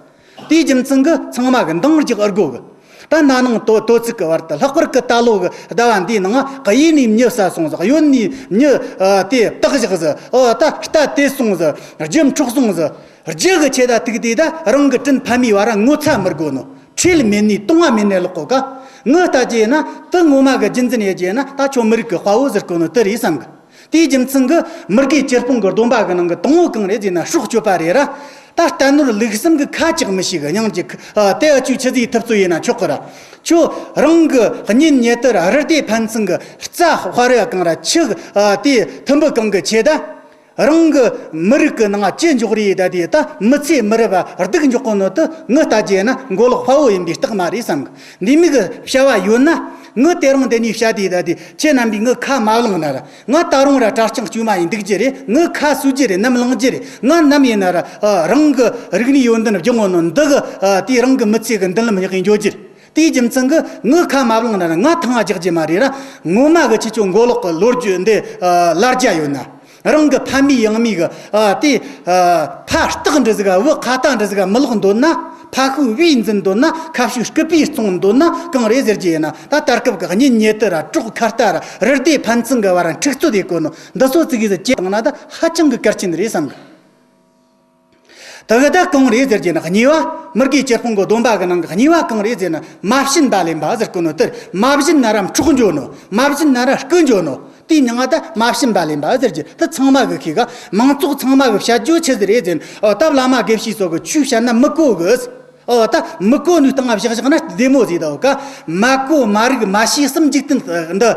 དེའི་རྒྱུ་མཚན་གི་ཚང་མ་གི་འདང་རྒྱག་ཨར་དགོ་གི། ད་ན་ནིང་དོ་དོ་ཚིགས་གི་བར་དུ། ལྷག་པར་གི་ད་ལོ་གི་ཟླ་བ་འདིའི་ནང་གཡས་ནས་མྱི་བསད་སོང་ཟིག། གཡོན་ནས་མྱི་ཨ་དེ་བཏགས་བཞག་ཟིག། ཨོ་ད་རྟ་དེད་སོང་ཟིག། རྒྱུ་འཕྲོག་སོང་ཟིག། རྒྱུ་གི་ཆེད་ད་ཐུག་དེ་ད་རང་གི་དྲིན་ཕ་མའི་བར་ངོ་ཚ་མི་དགོ་ནོ། ཁྲེལ་མེད་ནས་གཏོང་བ་མེད་ནས་ལོག་གོ་ཀ། ངི་ལྟ་རྒྱུ་ཡིན་ན་དེ་ངོ་མ་གི་རྒྱུ་མཚན་ཡོད་རྒྱུ་ཡིན་ན། ད་ཁྱོད་མི་རིགས་གི་དཔའ་བོ་ཟེར་གོ་ནོ་དེ་རེད་བསམ་གི། དེའི་རྒྱུ་མཚན་གི་མི་དགེ་བཅུ་སྤོང་གི་སྡོམ་པ་གི་ནང་གི་དང་པོ་གང་རེད་ཟེར་ན་སྲོག་གཅོད་པ་རེད་ར། ད་རྟ་ནོར་ལུག་གསུམ་གི་ཁ་ཅིག་མི་ཤེས་གི། སྙིང་རྗེ་གི། ཨ་དེ་ཨ་ཆུ་ཆི་ཟིག་ཐུབ་ཚོད་ཡིན་ན་ཆོག་གི་ར། ཁྱོད་རང་གི་གཉེན་ཉེ་དུ་ར་རུ་སྡེ་ཕན་ཚུན་གི་རྩྭ་དཔའ་རི་གང་ར་ཆུ་ཨ་དེ་ཐུམ་བུ་གང་གི་ཆེད་ད། རང་གི་མི་རིགས་ཀྱི་ནང་ཅི་འཇོག་རེས་ད་དེ་ད་མི་ཚེ་མི་རབས་སྡུག་འཇོག་གོ་ནོ་དེ་ངི་ལྟ་རྒྱུ་ན་མགོ་ལོག་དཔའ་བོ་ཡིན་པའི་རྟགས་མ་རེད་བསམ་གི། འདི་མིག་གི་བྱ་བ་ཡོད་ན་ངི་དེ་རིང་འདི་ནས་བྱ་དེ་ད་དེ་ཁྱེད་རྣམ་པས་ངི་ཁ་མ་བླངས་ན་ར། ང་ད་རུང་ར་གྲྭ་རྐྱང་དཀྱུས་མ་ཡིན་འདུག་རྒྱུ་རེད། ངི་ཁ་གསོ་རྒྱུ་རེད། ནམ་ལངས་རྒྱུ་རེད། ང་ནམ་ཡིན་ན་ར་རང་གི་རིག་གནས་ཡོན་ཏན་སྦྱོང་ངོ་ནོ་འདི་གི་དེ་རང་གི་མི་ཚེ་གི་མདུན་ལམ་ཉག་གི་འགྱོ་རྒྱུ་རེད། དེའི་རྒྱུ་མཚན་གི་ངི་ཁ་མ་བླངས་ན་ར་ང་ཐང་ང་རྒྱག་རྒྱུ་མ་རེད་ར། ངོ་མ་གི་ཁྱེད་ཆོ་མགོ་ལོག་གི་ལོ་རྒྱུས་འདི་ལར་རྒྱ་ཡོད་ན། རང་གི་ཕ་མེས་ཡང་མེས་གི་ཨ་དེ་ཨ་ཕ་རྟགས་འདྲ་ཟིག་ག་བུ་ཁ་ཏ་འདྲ་ཟིག་ག་མི་ལོག་འདོད་ན། ཕ་ཤུལ་བུས་འཛིན་འདོད་ན། ཁ་ཤུལ་རྐུ་པས་བཙོང་འདོད་ན་གང་རེད་ཟེར་རྒྱུ་ཡིན་ན། ད་ད་སྐབས་གི་གཉེན་ཉེ་དུ་ར་གྲོགས་ཁ་རྟ་ར་རུ་སྡེ་ཕན་ཚུན་གི་བར་འཁྲུག་རྩོད་ཡེ་གོ་ནོ་འདི་ཚོ་ཙི་གེ་ཟིག་བཅད་བཏང་ན་ད་ཧ་ཅང་གི་གལ་ཆེན་རེད་བསམ་གི། དེ་གི་ད་གང་རེད་ཟེར་རྒྱུ་ན། གཉིས་པ། མི་དགེ་བཅུ་སྤོང་གི་སྡོམ་པ་གི་ནང་གི་གཉིས་པ་གང་རེད་ཟེར་ན། མ་བྱིན་པ་ལེན་པ་ཟེར་གོ་ནོ་དེར། མ་བྱིན་ན་ར་འཕྲོག་འགྱོ་ནོ། མ་བྱིན་ན་ར་རྐུ་འགྱོ་ནོ། དེའི་མྱིང་ང་ད་མ་བྱིན་པ་ལེན་པ་ཟེར་རྒྱུ་དེ་ཚང་མ་གི་ཤེས་ག། མང་ཚོགས་ཚང་མ་གི་བཤད་རྒྱུ་ཆི་ཟིག་རེད་ཟེར་ན། ཨོ་ད་བླ་མ་དགེ་བཤེས་ཚོ་གི་ཆོས་བཤད་ན་མི་གོ་གི། ཨོ་ད་མི་གོ་ནི་སྟེང་ང་བཞག་བཞག་ན་བདེ་མོ་ཟིག་ད་ག། མ་གོ་མ་རིག་མ་ཤེས་སམ་འཇིག་རྟེན་འདི་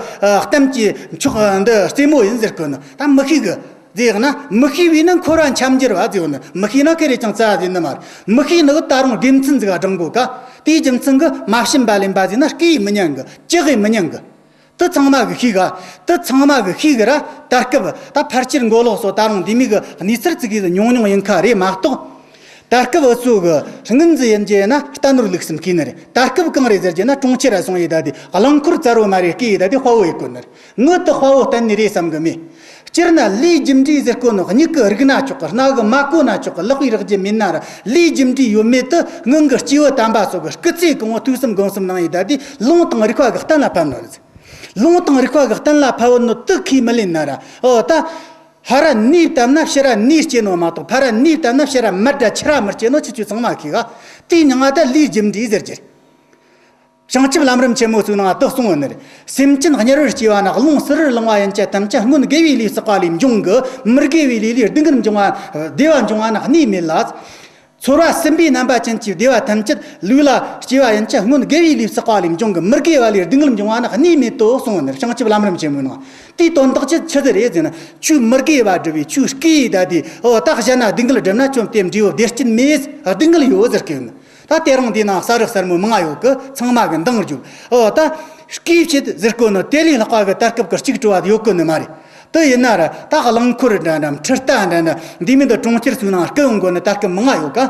གཏམ་གྱི་མཆོག་འདི་རྩེ་མོ་ཡིན་ཟེར་གི་ནི་ད་མི་ཤེས་གི། ཟེར་ན་མི་ཤེས་པས་ན་འཁོར་བ་འཁྱམས་འགྱུར་བ་ཟེར་ནི། མི་ཤེས་ན་ཁེ་རེ་ཅང་རྩ་ཟིན་ནི་མ་རེད། མི་ཤེས་ནི་གི་ད་རུང་དགེ་མཚན་ཟིག་ག་སྦྲང་གོ་ག། དེའི་རྒྱུ་མཚན་གི་མ་བྱིན་པ་ལེན་པ་ཟེར་ན་རྐུ་ཡི་མི་ཉན་གི། ལྕག་གི་མི་ཉན་གི། དེ་ཚང་མ་གི་ཤེས་ག། དེ་ཚང་མ་གི་ཤེས་གི་ར། ད་སྐབས་ད་ཕལ་ཆེར་མགོ་ལོག་སོ་ད་རུང་འདི་མིག་གི་གནས་ཚུལ་ཙི་གེ་ཉུང་ཉུང་ཡིན་ཁ་རེད་མ་གཏོགས། ད་སྐབས་འུ་ཚོ་གི་སྔོན་ཟིག་ཡིན་རྒྱུ་ན་རྟ་ནོར་ལུག་གསུམ་ཤེས་ནི་རེད། ད་སྐབས་གང་རེད་ཟེར་རྒྱུ་ན་གྲོང་ཁྱེར་ར་སོང་ཡི་ད་དེ་རླངས་འཁོར་རྩ་རོ་མ་རེད་སྐྱེས་ཡི་ད་དེ་དཔའ་བོ་ཡི་གོ་ནི་རེད། ངི་དེ་དཔའ་བོ་གཏན་ནས་རེད་བསམ་གི་མེད། སྤྱིར་ན་ལས་རྒྱུ་འབྲས་ཟེར་གོ་ནོ་མྱིག་གི་རིག་ན་ཆོག་གི། རྣ་གི་མ་གོ་ན་ཆོག་གི། ལག་པའི་རེག་རྒྱུ་མེད་ན་ར་ལས་རྒྱུ་འབྲས་ཡོད་མེད་དེ་སྔོན་གི་སྐྱེས་བུ་དམ་པ་ཚོ་གི་སྐུ་ཚེ་གང་བོ་ཐོས་བསམ་སྒོམ་གསུམ་གནང་ཡི་ད་དེ་ལུང་དང་རིགས་པ་གི་གཏན་ལ་ཕབ་ནོ་རེད། ལུང་དང་རིགས་པ་གི་གཏན་ལ་ཕབ་ནོ་དེ་ཁས་མི་ལེན་ན་ར། ཨོ་ད། ཕ་ར་ནས་བཏབ་ན་ཕྱི་ར་ནས་སྐྱེ་ནོ་མ་གཏོགས། ཕ་ར་ནས་བཏབ་ན་ཕྱི་ར་མ་དྲ་ཕྱི་ར་མི་སྐྱེ་ནོ་ཁྱེད་ཆོས་ཚང་མ་ཤེས་ག། དེའི་མྱིང་ང་ད་ལས་རྒྱུ་འབྲས་ཟེར་རྒྱུ། བྱང་ཆུབ་ལམ་རིམ་ཆེན་མོ་ཚོའི་ནང་དུ་གསུངས་ཡོད་ནི་རེད། སེམས་ཅན་དམྱལ་བར་སྐྱེ་བ་ནི། རླུང་བསིལ་རུ་ལངས་པ་ཡན་ཆད་ཐམས་ཅད། སྔོན་དགེ་བའི་ལས་བསགས་པ་ལས་འབྱུང་གི། མི་དགེ་བའི་ལས་ལས་སྡུག་བསྔལ་འབྱུང་བ། བདེ་བ་འབྱུང་བ་ནི་གནས་མེད་ལ། ཚོར་བ་སྲིན་པོའི་རྣམ་པ་ཅན་གྱི་བདེ་བ་ཐམས་ཅད་ལུས་ལ་སྐྱེ་བ་ཡན་ཆད་སྔོན་དགེ་བའི་ལས་བསགས་པ་ལས་འབྱུང་གི། མི་དགེ་བ་ལས་སྡུག་བསྔལ་འབྱུང་བ་ནི་གནས་མེད་དོ་གསུངས་ཡོད་ནི་རེད། བྱང་ཆུབ་ལམ་རིམ་ཆེན་མོའི་ནང་། དེའི་དོན་དག་ཅི་ཆི་ཟིག་རེད་ཟེར་ན། ཁྱོད་མི་དགེ་བ་བསྒྲུབས་པས། ཁྱོད་སྐྱེས་ད་དེ་འོ་ད་གཞན་ན་སྡུག་བསྔལ་བསྒྲུབས་ན་ཁྱོད་དེ་འབྲས་བུ་བདེ་སྐྱིད་མེད། སྡུག་བསྔལ་ཡོད་ཟེར་གི་ཡོད་ནི། ད་དེ་རིང་འདི་ན་གསར་རུ་གསར་མོ་མང་ཡོད་གི། ཚང་མ་གི་འདང་རྒྱུ། ཨོ་ད་སྐྱེས་ཕྱིར་ཟེར་གོ་ནི་དེ་ལས་ལྷག་པ་གི་ད་སྐབས་ཀྱི་གཅིག་བྲོ་བ་ཡོད་གོ་ནི་མ་རེད། དེ་ཡིན་ན་ར་ད་རླངས་འཁོར་འདྲ་འདྲ་འཕྲུལ་རྟ་འདྲ་འདྲ་འདི་མིན་དུ་གྲོང་ཁྱེར་ཚོའི་ནང་སྐུ་ཡོང་གོ་ནི་ད་སྐབས་མང་ཡོད་ག།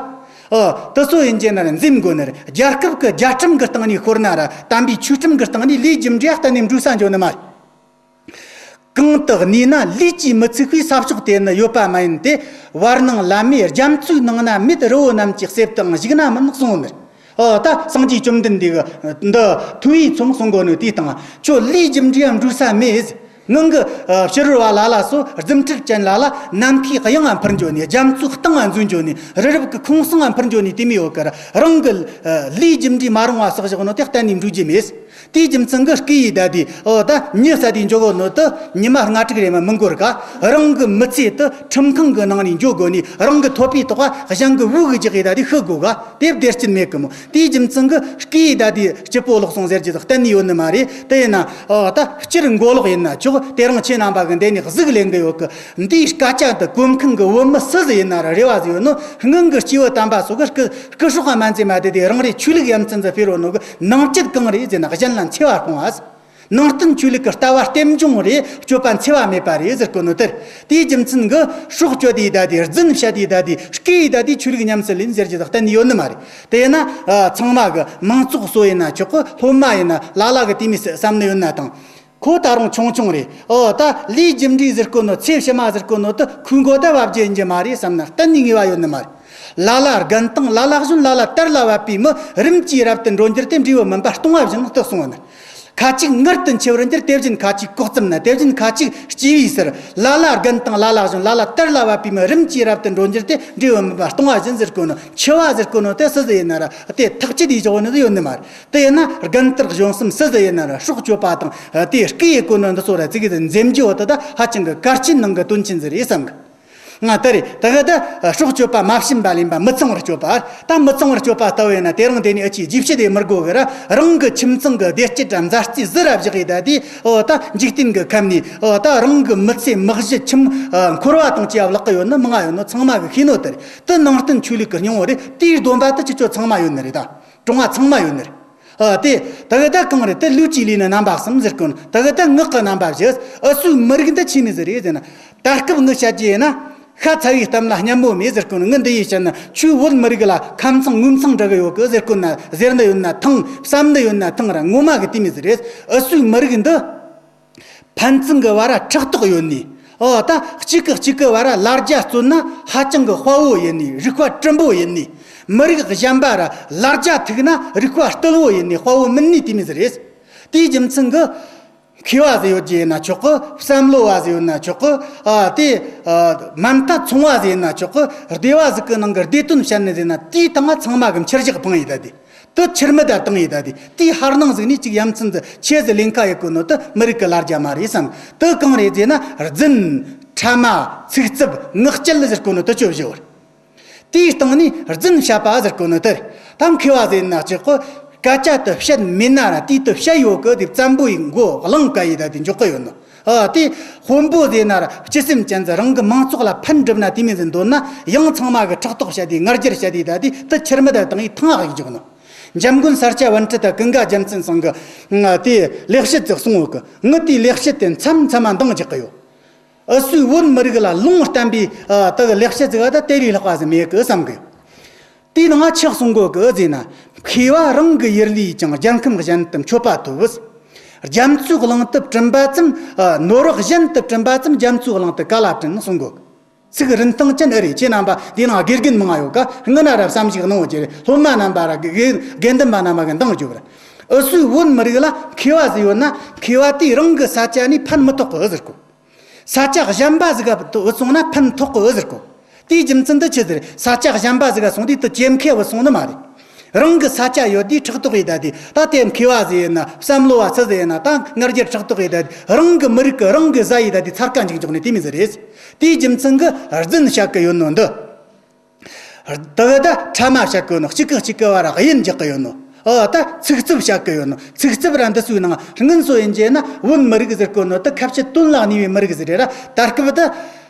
ཨོ་དེ་ཚོ་ཡིན་རྒྱུ་ན་ར་འཛེམ་དགོ་ནི་རེད། རྒྱལ་ཁབ་ཀྱི་རྒྱལ་ཁྲིམས་ཀྱི་སྟེང་ནས་ཤོར་ན་ར། དམ་པའི་ཆོས་ཁྲིམས་ཀྱི་སྟེང་ནས་ལས་རྒྱུ་འབྲས་གཏན་ནས་འགྲུབ་ས་འཇོག་ནི་མ་རེད། གང་དུ་གནས་ན་ལུས་ཀྱིས་མི་ཚུགས་པའི་ས་ཕྱོགས་དེ་ནི་ཡོད་པ་མ་ཡིན་ཏེ། བར་སྣང་ལམ་མེ་རྒྱ་མཚོའི་ནང་ན་མེད། རི་བོ་རྣམས་ཀྱི་གསེབ་ཏུའང་བཞུགས་ན་མིན་གསུངས་ནི། ཨོ་ད་སངས་རྒྱས་བཅོམ་ལྡན་འདས་ཀྱིས་འདི་ཐོས་པའི་མཚམས་གསུང་གོ་ནི་དེའི་སྟེང་། ཁྱོད་ལས་རྒྱུ་འབྲས་འགྲུབ་ས་མེད། ངང་གི་ཕྱི་རོལ་བ་ལ་ལ་སོ་རྫུ་འཕྲུལ་ཅན་ལ་ལ་ནམ་མཁའི་དབྱིངས་ང་འཕུར་འགྱོ་ནི། རྒྱ་མཚོའི་གཏིང་ང་འཛུལ་འགྱོ་ནི། རི་རབ་ཀྱི་ཁོང་གསེང་ང་འཕུར་འགྱོ་ནི་དེ་མི་ཡོད་ཀི་ར། རང་གི་ལས་རྒྱུ་འབྲས་མ་རུང་བ་བསགས་བཞག་ནོ་དེ་གཏན་ནས་འགྲུབ་རྒྱུ་མེད། དེའི་རྒྱུ་མཚན་གྱིས་སྐུ་ཡི་ད་དེ་ཨོ་ད་མྱི་ས་དེ་འཇོག་གོ་ནོ་དེ་ཉི་མ་ལྔ་དྲུག་རེ་མ་མི་འགོར་ག། རང་གི་མི་ཚེ་དེ་ཁྲིམས་ཁང་གི་ནང་ནས་འཇོག་དགོ་ནི། རང་གི་ཐོབ་པའི་ཐོག་ག་གཞན་གྱི་བུ་གི་རྒྱག་གི་ད་དེ་ཤི་དགོ་ག། དེ་བདེ་སྐྱིད་མེད་གི་མོ། དེའི་རྒྱུ་མཚན་གྱིས་སྐུ་ཡི་ད་དེ་སྐྱིད་པོ་ལོག་སོང་ཟེར་རྒྱུ་དེ་གཏན་ནས་ཡོད་ནི་མ་རེད། དེ་ཡིན་ན་ཨོ་ད་སྤྱིར་མགོ་ལོག་ཡིན་ན་ཆོག། དེ་རིང་ཁྱེད་རྣམ་པ་གི་འདི་ནས་གཟིགས་ལེན་གི་ཡོད་གི། འདིའི་སྐད་ཆ་འདི་གོ་མཁན་གི་བོད་མི་སུ་ཟིག་ཡིན་ན་ར་རེ་བ་ཟིག་ཡོད་ནོ། སྔོན་གི་སྐྱེས་བུ་དམ་པ་སོགས་གི་སྐུ་སྲོག་ག་མ་འཛེམ་མ་དེ་དེ་རང་རེ་ཆོས་ལུགས་ཡ་མཚན་ཟིག་སྤེལ་རོ་ནོ་གི་ནང་བཅུད་གང་རེད་ཟེར་ན། གཞན་ལ་འཚེ་བ་སྤོང་བ། ནང་བསྟན་ཆོས་ལུགས་ཀྱི་ལྟ་བ་རྟེན་འབྱུང་རེ་སྤྱོད་པ་འཚེ་བ་མེད་པ་རེད་ཟེར་གོ་ནོ་དེར། དེའི་རྒྱུ་མཚན་གྱིས་སྲོག་གཅོད་དེ་ད་དེ་རྫུན་བཤད་དེ་ད་དེ་སྐད་ཡིག་ད་དེ་ཆོས་ལུགས་ཉམས་སུ་ལེན་ཟེར་རྒྱུ་དག་གཏན་ནས་ཡོད་ནི་མ་རེད། དེ་ཡིན་ན་ཨ་ཚང་མ་གི་མང་ཚོགས་སོ་ཡིན་ན་ཆོག་གི། སློབ་མ་ཡིན་ན་ལ་ལ་གི་དེ་མི་བསམ་ནི་ཡོད་ན་དང་། ཁོ་ད་རུང་ཆུང་ཆུང་རེད། ཨོ་ད་ལས་རྒྱུ་འབྲས་ཟེར་གོ་ནོ། ཚེ་ཕྱི་མ་ཟེར་གོ་ནོ་དེ་ཁོའི་མགོ་ད་བབ་རྒྱུ་ཡིན་རྒྱུ་མ་རེད་བསམ་ན་གཏན་ནས་ངེས་པ་ཡོད་ནི་མ་རེད། ལ་ལ་རྒན་དང་ལ་ལ་གཞོན། ལ་ལ་དར་ལ་བབ་པའི་མི། རིམ་གྱིས་རབ་ཏུ་འགྲོ་འགྱུར་ཏེ། འབྲས་བུ་སྨིན་པ་སྟོང་བ་བཞིན་དུ་གསུངས་པ་ནི། ཁ་ཅིག་མངལ་དུ་འཆི་བར་འགྱུར། དེ་བཞིན་ཁ་ཅིག་ལྐོག་ཙམ་ན། དེ་བཞིན་ཁ་ཅིག་སྐྱེ་བའི་ཕྱིར། ལ་ལ་རྒན་དང་ལ་ལ་གཞོན། ལ་ལ་དར་ལ་བབ་པའི་མི། རིམ་གྱིས་རབ་ཏུ་འགྲོ་འགྱུར་ཏེ། འབྲས་བུ་སྨིན་པ་སྟོང་བ་བཞིན་ཟེར་གོ་ནོ། འཆི་བ་ཟེར་གོ་ནོ་དེ་སུ་ཟིག་ཡིན་ན་ར་དེ་ཐག་ཆོད་དེ་བཞག་ནི་ཡོད་ནི་མ་རེད། དེ་ཡིན་ན་རྒན་དར་གཞོན་གསུམ་སུ་ཟིག་ཡིན་ན་ར་སྲོག་གཅོད་པ་དང་དེ་སྐུ་ཡི་གོ་ནོ་འདི་ཚོ་ར་ཙི་གེ་ཟིག་འཛེམ་རྒྱུ་བོ་དེ་ད་ཧ་ཅང་གི་གལ་ཆེན་ནང་གི་དོན་ཆེན་ཟིག་རེད་བསམ་གི། ང་ད་རེད་ད་གི་ད་སྲོག་གཅོད་པ་མ་བྱིན་པ་ལེན་པ། མི་ཚངས་པར་སྤྱོད་པ། ད་མི་ཚངས་པར་སྤྱོད་པ་ལྟ་བུ་ཡིན་ན་དེ་རིང་དེ་ནས་ཨ་ཅེ་རྗེས་ཕྱི་དེ་མི་དགོ་གི་ར། རང་གི་ཁྱིམ་ཚང་གི་བདེ་སྐྱིད་དང་མཛའ་བརྩེ་ཟུར་ར་བཞག་ཡི་ད་དེ་ཨོ་ད་འཇིག་རྟེན་གི་ཁམས་ནས་ཨོ་ད་རང་གི་མི་ཚེ་མི་གཞི་ཁྱིམ་འཁོར་བ་དང་བཅས་པ་བརླག་གི་ཡོད་ནི་མང་ང་ཡོད་ནོ་ཚང་མ་གི་ཤེས་ནོ་དེ་རེད། དེ་ནང་བསྟན་ཆོས་ལུགས་ཀྱི་སྙིང་བོ་རེད། དེའི་སྡོམ་པ་དེ་ཁྱེད་ཚོ་ཚང་མ་ཡོད་ནི་རེད། ད་གྲོང་བ་ཚང་མ་ཡོད་ནི་རེད། ཨ་དེ་ད་གི་ད་གང་རེད། དེ་ལུས་ཀྱི་ལུས་ནི་རྣམ་པ་གསུམ་ཟེར་གོ་ནོ། ད་གི་ད་ངག་གི་རྣམ་པ་བཞི། ཨུ་ཚོའི་མི་རིགས་འདི་ཆི་ནི་ཟིག་རེད་ཟེར་ན། ད་སྐབས་ངི་བཤད་རྒྱུ་ཡིན་ན། ཤ་ཚ་བའི་གཏམ་ལ་སྙན་མོ་མེད་ཟེར་གོ་ནོ། ངི་འདི་ཡི་བཤད་ན་ཁྱོད་བོད་མི་རིགས་ལ་ཁམས་ཚང་ངོ་མཚང་འདྲ་གི་ཡོད་གི་ཟེར་གོ་ན་ཟེར་ནི་ཡོད་ན་ཐང་། བསམ་ནི་ཡོད་ན་ཐང་ར། ངོ་མ་གི་དེ་མི་ཟིག་རེད། ཨུ་ཚོའི་མི་རིགས་འདི་ཕན་ཚུན་གི་བར་ཕྲག་དོག་ཡོད་ནི། ཨོ་ད་གཅིག་གི་གཅིག་གི་བར་ལ་རྒྱ་རྩོད་ན་ཧ་ཅང་གི་དཔའ་བོ་ཡིན་ནི། རིག་པ་གྲུང་པོ་ཡིན་ནི། མི་རིགས་གཞན་པ་ར་ལ་རྒྱ་ཐུག་ན་རིག་པ་རྟུལ་བོ་ཡིན་ནི། དཔའ་བོ་མིན་ནི་དེ་མི་ཟིག་རེད། དེའི་རྒྱུ་མཚན་གི་མཁས་པ་ཟིག་ཡོད་རྒྱུ་ཡིན་ན་ཆོག་གི། བསམ་བློ་བ་ཟིག་ཡོད་ན་ཆོག་གི། ཨ་དེ་ཨ་མ་མཐའ་ཚོང་བ་ཟིག་ཡིན་ན་ཆོག་གི། སྡེ་བ་ཟིག་གི་ནང་གི་སྡེ་དོན་བཤད་ནི་ཟིག་ན་དེའི་སྟེང་ང་ཚང་མ་གི་འཆར་གཞི་འཕངས་ཡི་ད་དེ། དེ་ཕྱིར་མི་ད་བཏང་ཡི་ད་དེ། དེའི་ཧར་ནང་ཟིག་ནས་ཅིག་ཡ་མཚན་ཟིག་ཆེ་ཟིག་ལེན་ཁ་ཡི་གོ་ནོ་དེ་མི་རིགས་གི་ལ་རྒྱ་མ་རེད་བསམ། དེ་གང་རེད་ཟེར་ན་རྫུན། ཕྲ་མ། ཚིག་རྩུབ། ངག་སྐྱེལ་ཟེར་གོ་ནོ་དེ་ཆོ་བཞི་བར། དེའི་སྟེང་ནས་རྫུན་བཤད་པ་ཟེར་གོ་ནི་དེ་རེད། ད་མཁས་པ་ཟེར་ན་ཅིག་གོ། སྐད་ཆ་དེ་བཤད་མེད་ན་ར་དེའི་དེ་བཤད་ཡོད་གི། དེ་བཙན་པོ་ཡི་མགོ་གླང་ཀ་ཡི་ད་དེ་འཇོག་གི་ཡོད་ནོ། ཨ་དེ་དཔོན་པོ་ཟེར་ན་ར་སྤྱི་སེམས་ཅན་ཟིག་རང་གི་མང་ཚོགས་ལ་ཕན་སྒྲུབ་ན་དེ་མིན་ཟིག་འདོད་ན་ཡང་ཚང་མ་གི་ཕྲག་དོག་བཤད་དེ་ངར་སྒྱུར་བཤད་དེ་ད་དེ་དེ་ཕྱིར་མི་ད་བཏང་ཡི་ཐང་ཨག་ཡི་འཇོག་ནོ། འཇམ་མགོན་ས་སྐྱ་པཎྜི་ཏ་ཀུན་དགའ་རྒྱལ་མཚན་ཚང་གི་ང་དེ་ལེགས་བཤད་ཟིག་གསུང་ཡོད་གི། ངི་དེའི་ལེགས་བཤད་དེ་མཚམས་མཚམས་མ་འདང་རྒྱག་གི་ཡོད། ཨུ་ཚོས་བོད་མི་རིགས་ལ་ལུང་བསྟན་པའི་ཨ་དེ་གི་ལེགས་བཤད་ཟིག་ཨ་ད་དེ་ལས་ལྷག་པ་ཟིག་མེད་གི་བསམ་གི། དེའི་ནང་ང་ཆི་གསུང་གོ་གི་ཟེར་ན། མཁས་པ་རང་གི་ཡུལ་ལས་ཀྱང་རྒྱལ་ཁམས་གཞན་དུ་མཆོད་པ་ཐོབ། རྒྱ་མཚོའི་གླིང་དུ་བྲིན་པ་ཙམ། ཨ་ནོར་བ་གཞན་དུ་བྲིན་པ་ཙམ་རྒྱ་མཚོའི་གླིང་དུ་ག་ལ་བྲིན་གསུང་གོ་གི། ཚིག་རིན་ཐང་ཅན་ཨེ་རེད། ཁྱེད་རྣམ་པ་འདི་ནང་དགེ་རྒན་མང་ང་ཡོད་ཀ། སྔོན་ན་ར་བསམ་གཞིག་གནང་བ་ཅེ་རེད། སློབ་མ་རྣམ་པ་ར་དགེ་དགེ་དགེ་འདུན་པ་རྣམ་པ་གི་འདང་རྒྱོབ་ར། ཨུ་ཚོས་བོད་མི་རིགས་ལ་མཁས་པ་ཟིག་ཡོད་ན་མཁས་པ་དེས་རང་གི་ས་ཆ་ནས་ཕན་མི་ཐོགས་གི་ཟེར་གོ། ས་ཆ་གཞན་པ་ཟིག་ག་བུད་སོང་ན་ཕན་ཐོགས་གི་ཟེར་གོ། དེའི་རྒྱུ་མཚན་འདི་ཆི་ཟེར། ས་ཆ་གཞན་པ་ཟིག་ག་སོང་དུས་དེ་ཇེ་མཁས་བུད་སོང་ནི་མ་རེད། རང་གི་ས་ཆ་ཡོད་དུས་ཕྲག་དོག་ཡེད་ད་དེ། ད་དེ་མཁས་པ་ཟིག་ཡིན་ན། བསམ་བློ་བ་སུ་ཟིག་ཡིན་ན། ད་ང་རྒྱལ་ཕྲག་དོག་ཡེད་ད་དེ། རང་གི་མི་རིགས་གི་རང་གི་ཟ་ཡེད་ད་དེ། ཚར་ཀ་འཇིག་འཇོག་ནི་དེ་མོ་ཟིག་རེད། དེའི་རྒྱུ་མཚན་གི་རྫུན་བཤད་གི་ཡོད་ནོ་འདི། དེ་གི་ད་ཕྲ་མ་བཤད་གི་ཡོད་ནོ། གཅིག་གི་གཅིག་གི་བར་གཡུལ་འཇོག་གི་ཡོད་ནོ། ཨོ་ད་ཚིག་རྩུབ་བཤད་གི་ཡོད་ནོ། ཚིག་རྩུབ་ར་འདི་ཚོའི་ནང་སྔོན་སོ་ཡིན་རྒྱུ་ན་བོད་མི་རིགས་ཟེར་གོ་ནོ་ད་ཁ་བཤད་དོན་ལ་གནས་པའི་མི་རིགས་ཟིག་རེད་ར། ད་སྐབས་ད།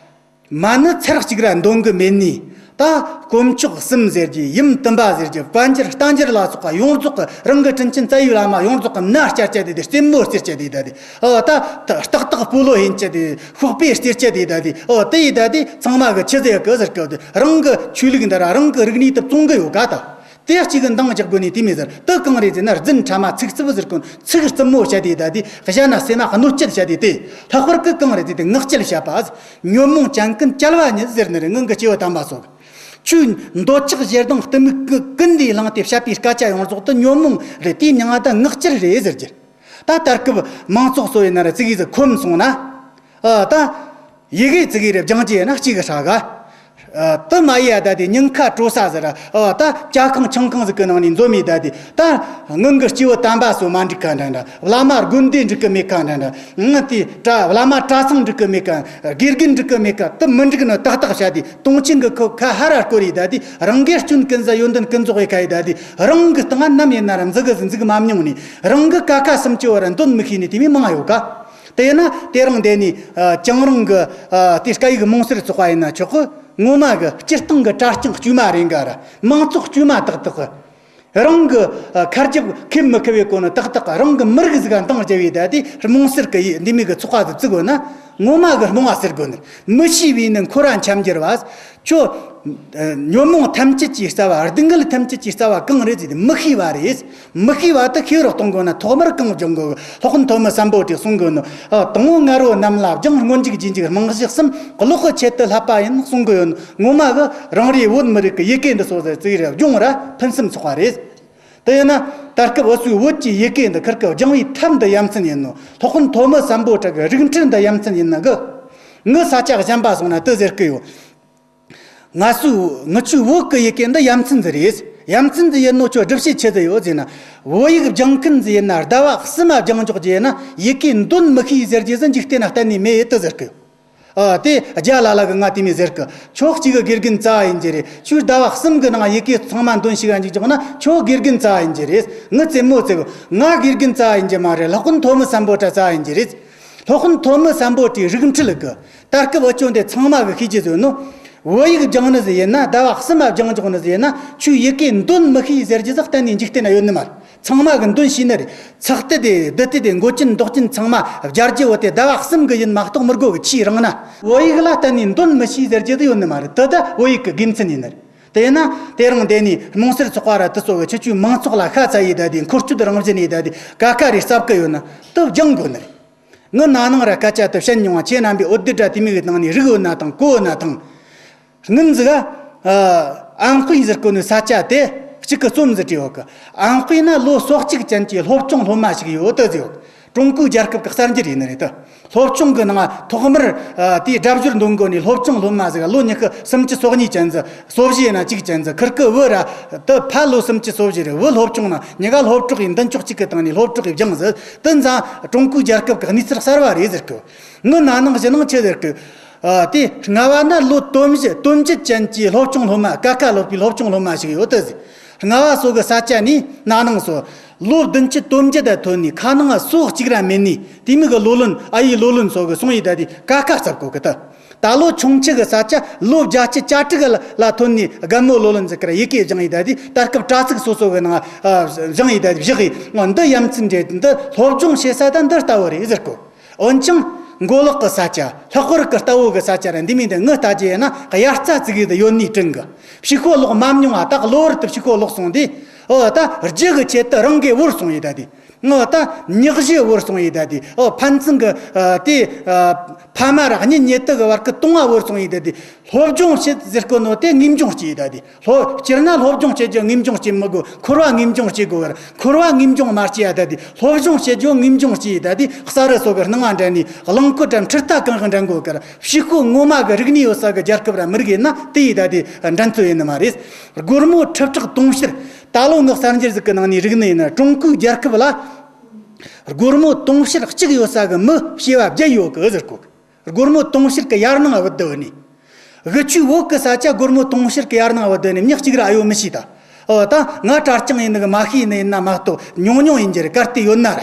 མ་ཎི་ཚར་གཅིག་ར་འདོན་གི་མེད་ནི། ད་དཀོན་མཆོག་གསུམ་ཟེར་རྒྱུ། ཡུམ་དུམ་པ་ཟེར་རྒྱུ། བཀའ་འགྱུར་བསྟན་འགྱུར་ལ་སོགས་པ་ཡོངས་རྫོགས་ཀྱི། རང་གི་དྲིན་ཅན་རྩ་བའི་བླ་མ་ཡོངས་རྫོགས་ཀྱི་མནའ་བསྐྱལ་བྱས་དེ། རྩེད་མོ་རྩེ་བྱས་དེ་ད་དེ། ཨོ་ད་ཏག་ཏག་སྤོ་ལོ་ཡིན་བྱས་དེ། ཤོག་པའི་རྩེ་བྱས་དེ་ད་དེ། ཨོ་དེ་ཡི་ད་དེ་ཚང་མ་གི་ཆི་ཟེར་གི་ཟེར་གི་དེ། རང་གི་ཆོས་ལུགས་འདི་ར་རང་གི་རིག་གནས་དེ་བཙོང་གི་ཡོད་ག་ད། དེ་གཅིག་གི་འདང་རྒྱག་དགོས་ནི་དེ་མོ་ཟིག་རེད། དེ་གང་རེད་ཟེར་ན། རྫུན་ཕྲ་མ་ཚིག་རྩུབ་ཟེར་གོ་ནོ། ཚིག་རྩུབ་མོ་བཤད་དེ་ད་དེ། གཞན་ན་སེམས་མ་གནོད་བྱེད་བཤད་དེ་དེ། ལྷག་པར་གི་གང་རེད་ཟེར་དེ། ངག་བཅད་བཤད་པ། ཉོན་མོངས་ཅན་ཀུན་བསྐྱལ་བ་ཉིད་ཟེར་ནི་རེད། སྔོན་གྱི་སྐྱེས་བུ་དམ་པ་སོགས། ཆོས་འདོད་ཆགས་ཞེ་སྡང་གཏི་མུག་གི་ཀུན་ལས་བསླངས་ཏེ་བཤད་པའི་སྐད་ཆ་ཡོངས་རྫོགས་དེ་ཉོན་མོངས་རེད། དེའི་མྱིང་ང་ད་ངག་བཅད་རེད་ཟེར་རྒྱུ། ད་ལྟར་སྐབས་མང་ཚོགས་སོ་ཡིན་ན་ར་ཙིག་གེ་ཟིག་ཁོམ་སོང་ན། ཨ་ད་ཡི་གེ་ཙིག་གེ་རེ་སྦྱང་རྒྱུ་ཡིན་ན་གཅིག་གི་ཧྲ་ག། ཨ་དེ་མ་ཡིན་ཡ་ད་དེ་ཉེན་ཁ་སྤྲོ་ས་ཟེར་ར། ཨ་ད་བྱ་ཁང་ཆང་ཁང་ཟིག་གི་ནང་ནས་འཛོམས་མི་ད་དེ། ད་སྔོན་གྱི་སྐྱེས་བུ་དམ་པ་སོ་མ་འགྲིག་ག་འདྲ་འདྲ། བླ་མ་དགོན་སྡེ་འགྲིག་གི་མེད་ག་འདྲ་འདྲ། ང་དེ་གྲྭ་བླ་མ་གྲྭ་ཚང་འགྲིག་གི་མེད་ག། དགེ་རྒན་འགྲིག་གི་མེད་ག། དེ་མི་འགྲིག་ནོ་ཏག་ཏག་བཤད་དེ། དུང་ཆེན་གྱི་ཁོ་ཁ་ཧར་ར་སྐོར་ཡི་ད་དེ། རང་གི་སྐྱོན་ཀུན་ཟ། ཡོན་ཏན་ཀུན་རྫོགས་ཡི་ཁ་ཡི་ད་དེ། རང་གི་སྟེང་ནམ་ཡིན་ན་ར་འཛི་གི་འཛིག་མ་མྱོང་ནི། རང་གི་ཀ་ཁ་སུམ་ཅུ་བར་འདོན་མི་ཤེས་ནི་དེ་མོ་མང་ཡོད་ག། དེ་ན་དེ་རིང་འདི་ནས་ཨ་བྱང་རིང་གི་ཨ་དེ་སྐད་ཡིག་མང་སེར་ཚོགས་པ་ཡིན་ན་ཆོག་གི། ངོ་མ་གི་སྤྱིར་བཏང་གི་གྲྭ་རྐྱང་དཀྱུས་མ་རེད་འགའ་ར། མང་ཚོགས་དཀྱུས་མ་ཏག་ཏག་གི། རང་གི་ཨ་ཁ་རྒྱབ་ཁེབས་མི་ཁེབས་པའི་སྒོ་ནས་ཏག་ཏག་གི། རང་གི་མི་རིགས་ཟིག་ག་འདང་རྒྱབ་པའི་ད་དེ་མང་སེར་གི་ཡི་འདི་མོ་གི་ཚོགས་པ་ཟིག་བཙུགས་ཡོད་ན། ངོ་མ་གི་རྨོངས་པ་སེལ་དགོས་ནི། མི་ཤེས་པས་ནི་འཁོར་བ་འཁྱམས་གྱུར་པ། ཁྱོད་ཨ་ཉོན་མོངས་ཐམས་ཅད་ཀྱི་རྩ་བ། སྡུག་བསྔལ་ཐམས་ཅད་ཀྱི་རྩ་བ་གང་རེད་ཟེར་ཏེ་མི་ཤེས་པ་རེད། མི་ཤེས་པ་དེ་ཤེས་རོགས་གཏོང་དགོས་ན་ཐོག་མར་གང་སྦྱང་དགོས། སློབ་དཔོན་ཐོན་མི་སམ་བྷོ་ཊས་གསུང་གི་ནོ། ཨ་དང་པོ་ང་རོ་རྣམས་ལ་སྦྱང་། སྔོན་འཇུག་རྗེས་འཇུག་རྨང་གཞི་གསུམ། བློ་གི་ཆེད་དུ་བསླབ་པ་ཡིན་གསུང་གི་ཡོད་ནོ། ངོ་མ་གི་རང་རེའི་བོད་མི་རིགས་ཀྱི་ཡི་གེ་འདི་སོ་ཟེར་ཙིག་རེ་སྦྱོང་ར་ཕུན་སུམ་ཚོགས་པ་རེད། དེ་ཡིན་ན་ད་སྐབས་འུ་ཚོའི་བོད་ཀྱི་ཡི་གེ་འདི་ཁིར་ཀི་སྦྱང་བའི་ཐབས་འདི་ཡ་མཚན་ཡིན་ནོ། སློབ་དཔོན་ཐོན་མི་སམ་བྷོ་ཊ་གི་རིགས་འཁྲུལ་འདི་ཡ་མཚན་ཡིན་ནོ་གི། ངི་ས་ཆ་གཞན་པ་སོང་ན་དེ་ཟེར་གི་ཡོད། ང་ཚོའི་ངི་ཆོའི་བོད་ཀྱི་ཡི་གེ་འདི་ཡ་མཚན་ཟིག་རེད། ཡ་མཚན་ཟིག་ཡིན་ནོ་ཁྱོད་སྒྲུབ་བྱེད་ཆི་ཟིག་ཡོད་ཟེར་ན། བོད་ཡིག་སྦྱང་མཁན་ཟིག་ཡིན་ན་ཟླ་བ་གསུམ་མ་སྦྱང་འཇོག་རྒྱུ་ཡིན་ན་ཡི་གེ་འདོན་མི་ཤེས་ཟེར་རྒྱུ་ཟིག་འཇིག་རྟེན་ན་གཏན་ནས་མེད་དེ་ཟེར་གི། ཨ་དེ་རྒྱ་ལ་ལ་གི་ང་དེ་མོ་ཟེར་གི། ཁྱོད་གཅིག་གི་དགེ་རྒན་རྩ་བ་ཡིན་རྒྱུ་རེད། ཁྱོས་ཟླ་བ་གསུམ་གི་ནང་ཡི་གེ་ཚང་མ་འདོན་ཤེས་ག་འཇུག་འཇོག་ན་ཁྱོད་དགེ་རྒན་རྩ་བ་ཡིན་རྒྱུ་རེད། ངི་རྩེད་མོ་རྩེ་གི། ང་དགེ་རྒན་རྩ་བ་ཡིན་རྒྱུ་མ་རེད། སློབ་དཔོན་ཐོན་མི་སམ་བྷོ་ཊ་རྩ་བ་ཡིན་རྒྱུ་རེད། སློབ་དཔོན་ཐོན་མི་སམ་བྷོ་ཊའི་རིགས་འཁྲུལ་གི། ད་སྐབས་འུ་ཆོ་འདི་ཚང་མ་གི་ཤེས་རྒྱུ་ཟིག་ཡོད་ནོ། བོད་ཡིག་སྦྱང་ནི་ཟིག་ཡིན་ན། ཟླ་བ་གསུམ་མ་སྦྱང་འཇོག་ནི་ཟིག་ཡིན་ན། ཁྱོས་ཡི་གེ་འདོན་མི་ཤེས་ཟེར་རྒྱུ་ཟིག་གཏན་ནས་འཇིག་རྟེན་ན་ཡོད་ནི་མ་རེད། ཚང་མ་གི་འདོན་ཤེས་ནི་རེད། ཚེག་དེ་དེ་བསྡུ་དེ་དེ་མགོ་ཅན་འདོགས་ཅན་ཚང་མ་སྦྱར་རྒྱུ་བོ་དེ་ཟླ་བ་གསུམ་གི་ཡིན་མ་གཏོགས་མི་དགོས་གི། ཆེས་རིང་ན་བོད་ཡིག་ལ་གཏན་ནས་འདོན་མི་ཤེས་ཟེར་རྒྱུ་དེ་ཡོད་ནི་མ་རེད། དེ་ད་བོད་ཡིག་གི་དགེ་མཚན་ཡིན་ནི་རེད། དེ་ཡིན་ན་དེ་རིང་འདི་ནས་མང་སེར་ཚོགས་པ་ར་དེ་ཚོ་གི་ཁྱེད་ཆོའི་མང་ཚོགས་ལ་ཤ་ཚ་ཡི་ད་དེ། འཁོར་སྐྱོད་རང་བཞིན་ཡི་ད་དེ། ཀ་ཁ་རེ་ཟབ་གི་ཡོད་ན་དེ་སྦྱང་དགོས་ནི་རེད། ངི་ན་ནིང་ར་སྐད་ཆ་དེ་བཤད་མྱོང་བ། ཁྱེད་རྣམ་པས་འོད་སྡེར་དྲ་དེ་མོ་གི་ནང་ནས་རིག་ཡོད་ན་ཐང་། གོ་ཡོད་ན་ཐང་། སྔོན་ཟིག་ག་ཨ་ཨན་དཔེ་ཟེར་གོ་ནི་ས་ཆ་དེ་གཅིག་གི་རྩོམ་ཟིག་བྲིས་ཡོད་གི། ཨན་དཔེ་ན་ལོ་སོ་གཅིག་ཅན་གྱི་སློབ་ཆུང་སློབ་མ་ཞིག་ཡོད་དེ་ཟེར་ཡོད། ཀྲུང་གོའི་རྒྱལ་ཁབ་ཀྱི་གསར་འགྱུར་ཡིན་ནི་རེད་དེ། སློབ་ཆུང་གི་ནང་ཐོག་མར་ཨ་དེའི་སྒྲ་སྦྱོར་འདོན་གོ་ནི་སློབ་ཆུང་སློབ་མ་ཟིག་ལོ་ཉི་ཤུ་སུམ་ཅུ་སོ་གཉིས་ཅན་ཟིག་སོ་བཞི་ཡིན་ན་གཅིག་ཅན་ཟིག་ཁིར་ཀི་བུ་ར་དེ་ཕ་ལོ་སུམ་ཅུ་སོ་བཞི་རེད། བུ་སློབ་ཆུང་ན་ཉི་ག་སློབ་གྲོགས་ཡིན། མདུན་ཅོག་གཅིག་གི་སྟེང་ནས་སློབ་གྲོགས་ཡིན་སྦྱངས་ཟིག་དེ་ཙང་ཀྲུང་གོའི་རྒྱལ་ཁབ་ཀྱི་གནས་ཚུལ་གསར་བ་རེད་ཟེར་གི། ངི་ན་ནིང་གཞེས་ནིང་ཆི་ཟེར་གི། ཨ་དེ་ལྔ་བ་ན་ལོ་དོན་བཞི་དོན་བརྒྱད་ཅན་གྱི་སློབ་ཆུང་སློབ་མ། ཀ་ཁ་སློབ་པའི་སློབ་ཆུང་སློབ་མ་ཞིག་ཡོད་དེ་ཟེར། ལྔ་བ་སོ་གི་ས་ཆ་ནས་ན་ནིང་སོ་ལོ་བདུན་ཅུ་དོན་བརྒྱད་ད་ཐོན་ནས། ཁ་ནང་སོ་གཅིག་ར་མེད་ནས་དེ་མོ་གི་ལོ་ལོན། ཨ་ཡེ་ལོ་ལོན་སོ་གི་སོང་ཡི་ད་དེ་ཀ་ཁ་བརྩབ་གོ་གི་ད། ད་ལོ་ཆུང་ཆུ་གི་ས་ཆ་ལོ་བརྒྱད་ཅུ་གྱ་དྲུག་ལ་ལ་ཐོན་ནས་རྒན་མོ་ལོ་ལོན་ཟིག་གིར་ཡི་གེ་སྦྱངས་ཡི་ད་དེ། ད་སྐབས་དྲ་ཚིགས་སོ་སོ་གི་ནང་ཨ་སྦྱངས་ཡི་ད་དེ་བཞག་ཡི། འོ་འདི་ཡ་མཚན་རེད། འདི་སློབ་སྦྱོང་བྱེད་ས་ད་འདི་ལྟ་བུ་རེད་ཟེར་གོ། འོན་ཀྱང་མགོ་ལོག་གི་ས་ཆ། ལྷག་པར་གི་རྟ་བོ་གི་ས་ཆ་ར་འདི་མོ་འདི་ངི་ལྟ་རྒྱུ་ཡིན་ན་དབྱར་རྩྭ་བཙུགས་ཡི་ད་ཡོད་ནི་དྲན་གི། ཕྱི་ཤོག་ལོག་མ་མྱོང་བ། ད་གློ་བུར་དུ་ཕྱི་ཤོག་ལོག་སོང་དུས། ཨོ་ད་རྒྱུ་གི་ཆེད་དུ་རང་གི་བོར་སོང་ཡི་ད་དེ། ངོ་ད་ཉག་གཞི་བོར་སོང་ཡི་ད་དེ། ཨོ་ཕན་ཚུན་གི་ཨ་དེ་ཨ་ཕ་མ་ར་གཉེན་ཉེ་དུ་གི་བར་གི་དུང་བ་བོར་སོང་ཡི་ད་དེ། སློབ་སྦྱོང་བྱེད་ཟེར་གོ་ནོ་དེ་ངེས་འབྱུང་སྐྱེ་ཡི་ད་དེ། སློབ་སྤྱིར་ན་སློབ་སྦྱོང་བྱེད་རྒྱུ་ངེས་འབྱུང་སྐྱེ་མི་དགོས། འཁོར་བ་ངེས་འབྱུང་སྐྱེ་དགོས་པར། འཁོར་བ་ངེས་འབྱུང་མ་སྐྱེ་ཡ་ད་དེ། སློབ་སྦྱོང་བྱེད་རྒྱུ་ངེས་འབྱུང་སྐྱེ་ཡི་ད་དེ། གསར་བུ་སོ་གི་སྣང་བ་འདྲ་ནི་གླང་གོ་འདྲ་འཕྲུལ་རྟ་གང་གི་འདྲ་མགོ་གར་ཕྱི་ཤོག་ངོ་མ་གི་རིག་གནས་ཡོད་ས་གི་རྒྱལ་ཁབ་ར་མི་རིགས་ཡིན་ན་དེ་ཡི་ད་དེ་འགྲན་རྩོད་ཡིན་ནི་མ་རེད། སྒོར་མོ་ཁྲི་ཕྲག་དུང་ཕྱུར། ད་ལོ་ངའི་གསར་འགྱུར་ཟིག་གི་ནང་ནས་རིག་ནི་ཡིན་ན། ཀྲུང་གོའི་རྒྱལ་ཁབ་ལ་སྒོར་མོ་དུང་ཕྱུར་གཅིག་ཡོད་ས་གི་མི་བྱེ་བ་བརྒྱད་ཡོད་གི་ཟེར་གོ། སྒོར་མོ་དུང་ཕྱུར་གི་ཡར་ནང་བུད་དུ་ནི། གི་ཆུ་བོད་གི་ས་ཆ་སྒོར་མོ་དུང་ཕྱུར་གི་ཡར་ནང་བུད་དུ་ནི་མྱི་གཅིག་ར་ཨེ་ཡོད་མི་ཤེས་ད། ཨོ་ད་ང་གྲྭ་རྐྱང་ཡིན་ནི་གི་མ་ཤེས་ནི་ཡིན་ན་མ་གཏོགས་ཉུང་ཉུང་ཡིན་རྒྱུ་རེད། གལ་ཏེ་ཡོད་ན་ར།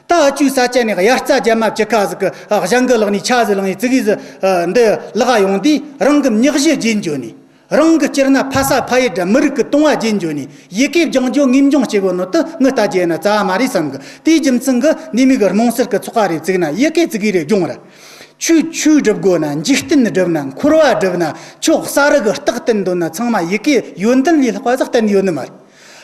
ད་ཨ་ཆུའི་ས་ཆ་ནས་དབྱར་རྩྭ་རྒྱ་མ་བཅུ་ཁ་ཟིག་གི་ཞང་གི་ལག་ནས་ཆ་ཟིག་བླངས་ནས་ཙི་གེ་ཟིག་འདི་ལག་ཡོང་དུས་རང་གི་མྱི་གཞི་རྗེས་འཇོག་ནི། རང་གི་སྤྱིར་ན་ཕ་ས་ཕ་ཡུལ་དྲ་མི་རིགས་ཀྱི་དུང་བ་རྗེས་འཇོག་ནས་ཡི་གེ་སྦྱང་རྒྱུ་ངེས་འབྱུང་བྱེད་དགོས་ནོ་དེ་ངི་ལྟ་རྒྱུ་ཡིན་ན་རྩ་བ་མ་རེད་བསམ་གི། དེའི་རྒྱུ་མཚན་གི་ནི་མི་གི་རྨོངས་གསལ་གི་ཚོགས་པ་རེ་བཙུགས་ན་ཡི་གེ་ཙི་གེ་རེ་སྦྱོང་ར། ཆོས་ཆོས་སྒྲུབ་དགོས་ན། འཇིག་རྟེན་སྒྲུབ་ན། འཁོར་བ་སྒྲུབ་ན། ཁྱོད་གསར་རུ་གི་རྟགས་བསྟན་འདོད་ན་ཚང་མ་ཡི་གེ་ཡོན་ཏན་ལས་ལྷག་པ་ཟིག་བསྟན་ཡོད་ནི་མ་རེད།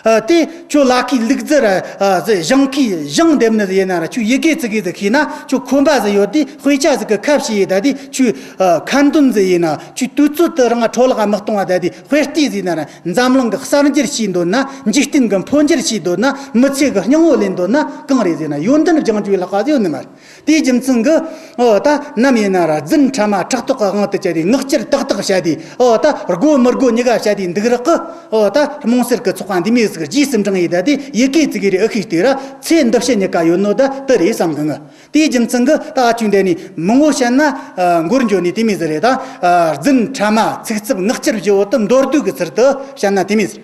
ཨ། དེ་ཁྱོད་ལ་ཁའི་ལུག་རྫི་ར། ཨ། ཟི་ཞང་ཁའི་ཞང་འདེབས་ནི་ཡིན་ན་ར། ཁྱོད་ཡི་གེ་ཙི་གེ་ཟིག་ཤེས་ན། ཁྱོད་ཁོམ་པ་ཟིག་ཡོད་དུས་དཔེ་ཆ་ཟིག་གི་ཁ་ཕྱེ་ཡི་ད་དེ་ཁྱོད། ཨ། ཁ་འདོན་ཟིག་ཡིན་ན། ཁྱོད་དུས་ཚོད་དུ་རང་འཕྲོ་བརླག་མི་གཏོང་བ་ད་དེ་དཔེ་ལྟས་ཟིག་ན་ར། འཛམ་གླིང་གི་གསར་འགྱུར་ཤེས་འདོད་ན། འཇིག་རྟེན་གི་འཕོ་འགྱུར་ཤེས་འདོད་ན། མི་ཚེ་གི་སྙིང་བོ་ལེན་འདོད་ན་གང་རེད་ཟེར་ན། ཡོན་ཏན་སྦྱང་རྒྱུའི་ལྷག་པ་ཟིག་ཡོད་ནི་མ་རེད། དེའི་རྒྱུ་མཚན་གྱིས། ཨོ་ད་ནམ་ཡིན་ན་ར་རྫུན་ཕྲ་མ་ཕྲག་དོག་གི་དབང་དུ་བྱས་ཏེ་ངག་འཁྱལ་ཏག་ཏག་བཤད་དེ། ཨོ་ད་དགོས་མི་དགོས་གཉིས་ཀ་བཤད་དེ་འདུག་རག་གི། ཨོ་ད་རྨོངས་གསལ་གི་ཚོགས་པ་འདི་མོ་ཟིག་རྗེས་སུ་འབྲང་ཡི་ད་དེ་ཡི་གེ་ཙི་གེ་རེ་ཨེ་ཤེས་དེ་ར། ཚེ་འདི་ཕྱི་གཉིས་ཀ་ཡོད་ནོ་ད་དེ་རེད་བསམ་གི་ངི། དེའི་རྒྱུ་མཚན་གྱིས་ད་ཨ་ཆུ་འདི་ནས་མང་བོ་བཤད་ན། ཨ། འགོར་འགྱོ་ནི་དེ་མོ་ཟིག་རེད་ད། ཨ། རྫུན་ཕྲ་མ་ཚིག་རྩུབ་ངག་འཁྱལ་བཞི་བོ་དེ་མདོར་བསྡུས་ཀྱི་ཚུལ་དུ་བཤད་ན་དེ་མོ་ཟིག་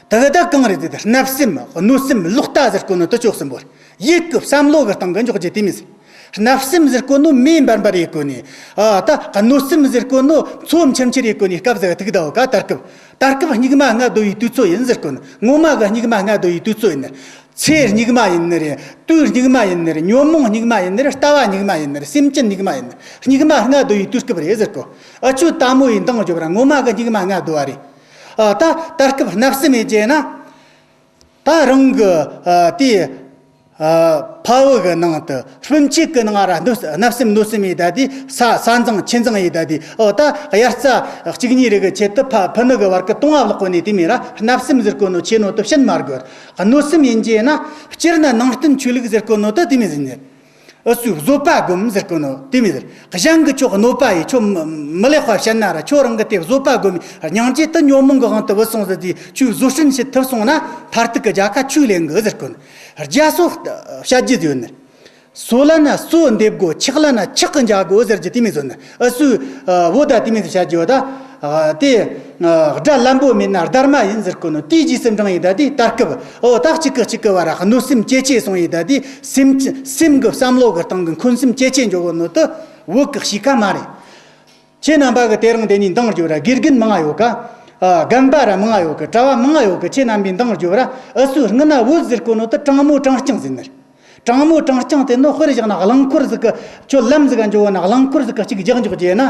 དེ་གི་ད་གང་རེད་ཟེར་ན། བརྣབ་སེམས། གནོད་སེམས། ལོག་ལྟ་ཟེར་གོ་ནོ་དེ་ཆོ་གསུམ་པོ་རེད། ཡིད་ཀྱི་བསམ་བློ་གི་སྟེང་གི་འཇོག་རྒྱུ་དེ་མོ་ཟིག་བརྣབ་སེམས་ཟེར་གོ་ནོ་མེ་འབར་འབར་ཡེད་གོ་ནི། ཨ། ད་གནོད་སེམས་ཟེར་གོ་ནོ་མཚོ་འཆིང་ཆེར་ཡེད་གོ་ནི་སྐབས་ཟིག་ཐུག་ད་བོ་ཀ། ད་སྐབས། ད་སྐབས་སྙིགས་མ་ལྔ་བདོ་བའི་དུས་ཚོད་ཡིན་ཟེར་གོ་ནི། ངོ་མ་གི་སྙིགས་མ་ལྔ་བདོ་བའི་དུས་ཚོད་ཡིན་ནི། ཚེ་སྙིགས་མ་ཡིན་ནི་རེད། དུས་སྙིགས་མ་ཡིན་ནི་རེད། ཉོན་མོངས་སྙིགས་མ་ཡིན་ནི་རེད། ལྟ་བ་སྙིགས་མ་ཡིན་ནི་རེད། སེམས་ཅན་སྙིགས་མ་ཡིན་ནི་རེད། སྙིགས་མ་ལྔ་བདོ་བའི་དུས་སྐབས་རེད་ཟེར་གོ། ཨ་ཆུ་ལྟ་མོ་ཡི་འདང་རྒྱོབ་ར། ངོ་མ་གི་སྙིགས་མ་ལྔ་བདོ་བ་རེད། ཨ། ད་ད་སྐབས་བརྣབ་སེམས་ཡེད་རྒྱུ་ན། ད་རང་གི། ཨ། དེ། ཨ། ཕ་བུ་གི་ནང་དུ་སྤུན་མཆེད་གི་ནང་ར་འདོད། བརྣབ་སེམས་གནོད་སེམས་ཡེད་ད་དེ་ས་ས་འཛིང་ཆུ་འཛིང་ཡེད་ད་དེ། ཨོ་ད་དབྱར་རྩྭ་གཅིག་གཉིས་རེ་གི་ཆེད་དུ་ཕ་ཕུ་ནུ་གི་བར་གི་དུང་བ་བརླག་གོ་ནི་དེ་མོ་ར། བརྣབ་སེམས་ཟེར་གོ་ནོ་ཆེ་ནོ་དེ་བཤད་མ་དགོས། གནོད་སེམས་ཡིན་རྒྱུ་ན་སྤྱིར་ན་ནང་བསྟན་ཆོས་ལུགས་ཟེར་གོ་ནོ་དེ་དེ་མོ་ཟིག་ནི། ཨུ་ཚུགས་བཟོད་པ་སྒོམ་ཟེར་གོ་ནོ་དེ་མོ་ཟིག་གཞན་གྱིས་ཁྱོད་གནོད་པ་ཡེད། ཁྱོད་མི་མི་ལེགས་པ་བཤད་ན་ར། ཁྱོད་རང་གིས་དེ་བཟོད་པ་སྒོམ། སྙིང་རྗེ་དེ་ཉོན་མོངས་ཀྱི་དབང་དུ་བུད་སོང་ཟེར་དུས། ཁྱོད་བཟོད་བསྲན་བྱེད་ཐུབ་སོང་ན་མཐར་ཐུག་གི་རྒྱལ་ཁ་ཁྱོད་ལེན་གི་ཟེར་གོ་ནི། རྒྱ་སོ་བཤད་རྒྱུ་ཡོད་ནི། སོ་ལ་ན་སོ་འདེབས་དགོ། ཆག་ལ་ན་ཆག་གི་འཇག་དགོ་ཟེར་རྒྱུ་དེ་མོ་ཟིག་ནི། ཨུ་ཚུགས། ཨ། བོ་ད་དེ་མོ་ཟིག་བཤད་རྒྱུ་ད། ཨ། དེ། ཨ། དགྲ་ལན་པོ་མེད་ན་སྡར་མ་ཡིན་ཟེར་གོ་ནོ་དེའི་རྗེས་སུ་འབྲང་ཡེད་ད་དེ། ད་སྐབས། ཨོ་ད་གཅིག་གི་གཅིག་གི་བར་གནོད་སེམས་ཇེ་ཆེ་སོང་ཡེད་ད་དེ། སེམས་ཅི་སེམས་གི་བསམ་བློ་གི་སྟེང་གི་འཁོན་སེམས་ཇེ་ཆེ་འགྱོ་གོ་ནོ་དེ་བོད་གི་གཤིས་ཀ་མ་རེད། ཁྱེད་རྣམ་པ་གི་དེ་རིང་དེ་ནས་འདང་རྒྱོབ་ར། དགེ་རྒན་མང་ང་ཡོད་ཀ། ཨ། རྒན་པ་ར་མང་ང་ཡོད་ཀི། གྲྭ་བ་མང་ང་ཡོད་ཀི། ཁྱེད་རྣམ་པས་འདང་རྒྱོབ་ར། ཨུ་ཚུགས། སྔོན་ན་བོད་ཟེར་གོ་ནོ་དེ་དྲང་མོ་དྲང་རྐྱང་ཟིག་ནི། དྲང་མོ་དྲང་རྐྱང་དེ་ནོ་དཔེར་བཞག་ན་རླངས་འཁོར་ཟིག་གི། ཁྱོད་ལམ་ཟིག་ག་འགྱོ་བ་ན་རླངས་འཁོར་ཟིག་གི་གཅིག་རྒྱག་འཇོག་རྒྱུ་ན།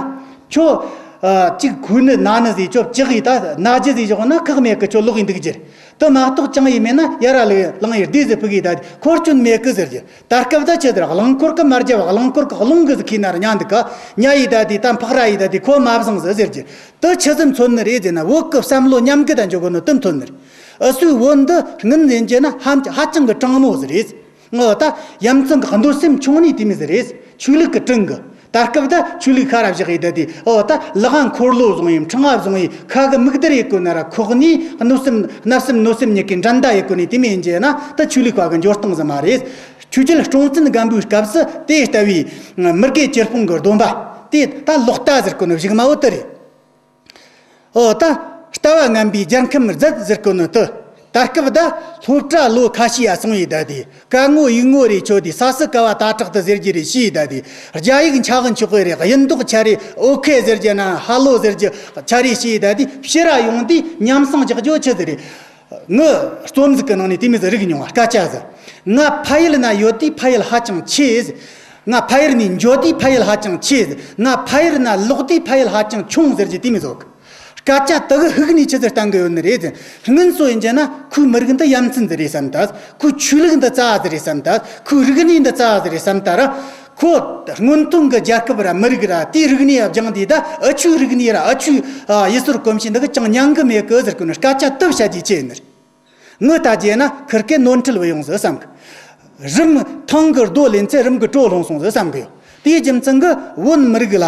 ཁྱོད། ཨ། གཅིག་ཁུ་ནི་ན་ནི་ཟིག་ཁྱོད་ཅག་ཡི་ད་ན་རྒྱུ་ཟིག་བཞག་ན་ཁག་མེད་གི། ཁྱོད་ལོག་ཡི་འདུག་རྒྱུ་དེ་མ་གཏོགས་ཅང་ཡི་མེད་ན། ཡ་ར་ལི་ལང་ཡི་བདེ་ཟིག་ཕུག་ཡི་ད་འཁོར་སྐྱོན་མེད་གི་ཟེར་རྒྱུ། ད་སྐབས་ད་ཆི་ཟེར། རླངས་འཁོར་གི་མ་རྒྱབ། རླངས་འཁོར་གི་རླུང་གི་ཟིག་ཁྱེར་ན་ར་ཉན་འདུག་ག། ཉལ་ཡི་ད་དེ་ད་འཕག་ར་ཡི་ད་དེ་ཁོ་མ་བཟང་ཟིག་ཟེར་རྒྱུ། དེ་ཆི་ཟིག་མཚོན་ནི་རེད་ཟེར་ན། བོད་གི་བསམ་བློ་ཉམས་རྒུད་ད་འཇོག་གོ་ནོ་དེ་མཚོན་ནི་རེད། ཨུ་ཚུགས། བོད་འདི་སྔོན་ཡིན་རྒྱུ་ན་ཧ་ཧ་ཅང་གི་དྲང་མོ་ཟིག་རེད། ཨོ་ད་ཡ་མཚན་གི་གནོད་སེམས་ཆུང་ནི་དེ་མོ་ཟིག་རེད། ཆོས་ལུགས་གི་དྲིན་གི། ད་སྐབས་ད་ཆོས་ལུགས་ཤ་ར་བཞག་ཡི་ད་དེ། ཨོ་ད་ལག་འཁོར་ལོ་བཟུང་ཡི། ཕྲེང་བ་བཟུང་ཡི། ཁ་གི་མིག་དར་ཡེད་གོ་ན་ར་ཁོག་ནས་གནོད་སེམས། བརྣབ་སེམས་གནོད་སེམས་གཉིས་ཀའི་འགྲན་ཟླ་ཡེད་གོ་ནི་དེ་མོ་ཡིན་རྒྱུ་ན། ད་ཆོས་ལུགས་པ་གི་འཇོན་སྟངས་ཟིག་མ་རེད། ཆོས་རྒྱལ་སྲོང་བཙན་སྒམ་པོའི་སྐབས་སུ་དེ་ལྟ་བུའི་མི་དགེ་བཅུ་སྤོང་གི་སྡོམ་པ་དེ། ད་ལོག་ལྟ་ཟེར་གོ་ནི་གཞུག་མ་བོ་དེ་རེད། ཨོ་ད་ལྟ་བ་ངན་པའི་རྒྱལ་ཁམས་མཛད་ཟེར་གོ་ནི་དེ། ད་སྐབས་ད་སློབ་གྲྭ་ལོ་ཁ་ཤས་ཡ་སོང་ཡི་ད་དེ། ཀ་ངོ་ཡིག་ངོ་རེ་ཆོད་དེ། ས་སུ་ཀ་བ་ད་དྲག་ཏུ་ཟེར་རྒྱུ་རེ་ཤེས་ཡི་ད་དེ། རྒྱ་ཡིག་འཆག་གི་འཆོག་གི་རེད། དབྱིན་མདོག་ཆ་རེ། ཨོ་ཁེ་ཟེར་རྒྱུ་ན་ཧ་ལོ་ཟེར་རྒྱུ་ཆ་རེ་ཤེས་ཡི་ད་དེ། ཕྱིར་ར་ཡོང་དུས་ཉམས་སང་རྒྱག་རྒྱུ་ཆི་ཟིག་རེད། ངའི་རྩོམ་ཟིག་གི་ནང་ནས་དེ་མོ་ཟིག་རིག་མྱོང་བ། སྐད་ཆ་ཟིག་ང་ཕ་ཡུལ་ན་ཡོད་དུས་ཕ་ཡུལ་ཧ་ཅང་ཆེ། ང་ཕ་ཡུལ་ནས་འགྱོ་དུས་ཕ་ཡུལ་ཧ་ཅང་ཆེ། ང་ཕ་ཡུལ་ན་ལོག་དུས་ཕ་ཡུལ་ཧ་ཅང་ཆུང་ཟེར་རྒྱུ་དེ་མོ་ཟིག་སྐད་ཆ་དེ་གི་ཧུག་ནས་ཆི་ཟིག་བསྟན་གི་ཡོད་ནི་རེད་ཟེར། སྔོན་སོ་ཡིན་རྒྱུ་ན་ཁོའི་མི་རིགས་འདི་ཡ་མཚན་ཟིག་རེད་བསམ་ད། ཁོའི་ཆོས་ལུགས་འདི་རྩ་བ་ཟིག་རེད་བསམ་ད། ཁོའི་རིག་གནས་འདི་རྩ་བ་ཟིག་རེད་བསམ་ད་ར། ཁོ་སྔོན་ཐོན་གི་རྒྱལ་ཁབ་ར་མི་རིགས་ར་དེའི་རིག་གནས་སྦྱངས་དུས་ད། ཨ་ཆུའི་རིག་གནས་ར་ཨ་ཆུའི། ཨ། ཡུལ་སྲོལ་གོམས་གཤིས་འདི་གི་ཅང་ཉན་གི་མེད་གི་ཟེར་གི་ནི། སྐད་ཆ་དེ་བཤད་རྒྱུ་ཆི་ཡིན་ནི་རེད། ངི་ལྟ་རྒྱུ་ན་ཁིར་ཀའི་ནོར་འཁྲུལ་བུད་ཡོང་ཟིག་བསམ་གི། རུམ་ཐང་གི་རྡོ་ལེན་ཚེ་རུམ་གི་གྲོ་ལྷུང་སོང་ཟིག་བསམ་གི་ཡོད། དེའི་རྒྱུ་མཚན་གྱིས་བོད་མི་རིགས་ལ་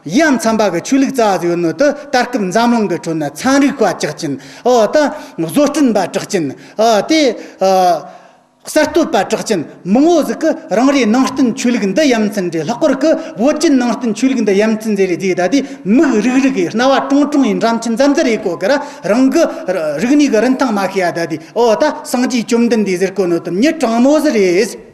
ཡ་མཚན་པ་གི་ཆོས་ལུགས་རྩ་བ་ཟིག་ཡོད་ནོ་དེ། ད་སྐབས་འཛམ་གླིང་གི་ཁྲོད་ན་ཚན་རིག་པ་གྲགས་ཅན། ཨོ་ད་བཟོ་སྐྲུན་པ་གྲགས་ཅན། ཨོ་དེ་ཨ་གསར་གཏོད་པ་གྲགས་ཅན་མང་བོ་ཟིག་གིས་རང་རེའི་ནང་བསྟན་ཆོས་ལུགས་འདི་ཡ་མཚན་རེད། ལྷག་པར་གྱི་བོད་ཀྱི་ནང་བསྟན་ཆོས་ལུགས་འདི་ཡ་མཚན་ཟིག་རེད་ཟེར། ད་དེ་མིག་རིག་རིག་གི་རྣ་བ་ཀྲོང་ཀྲོང་ཡི་འགྲམ་ཆུ་མཛར་མཛར་ཡི་གོ་གི་ར། རང་གི་རིག་གནས་གི་རིན་ཐང་མ་ཤེས་ཡ། ད་དེ་ཨོ་ད་སངས་རྒྱས་བཅོམ་ལྡན་འདས་ཟེར་གོ་ནོ་དེ་མྱི་དྲང་མོ་ཟིག་རེད།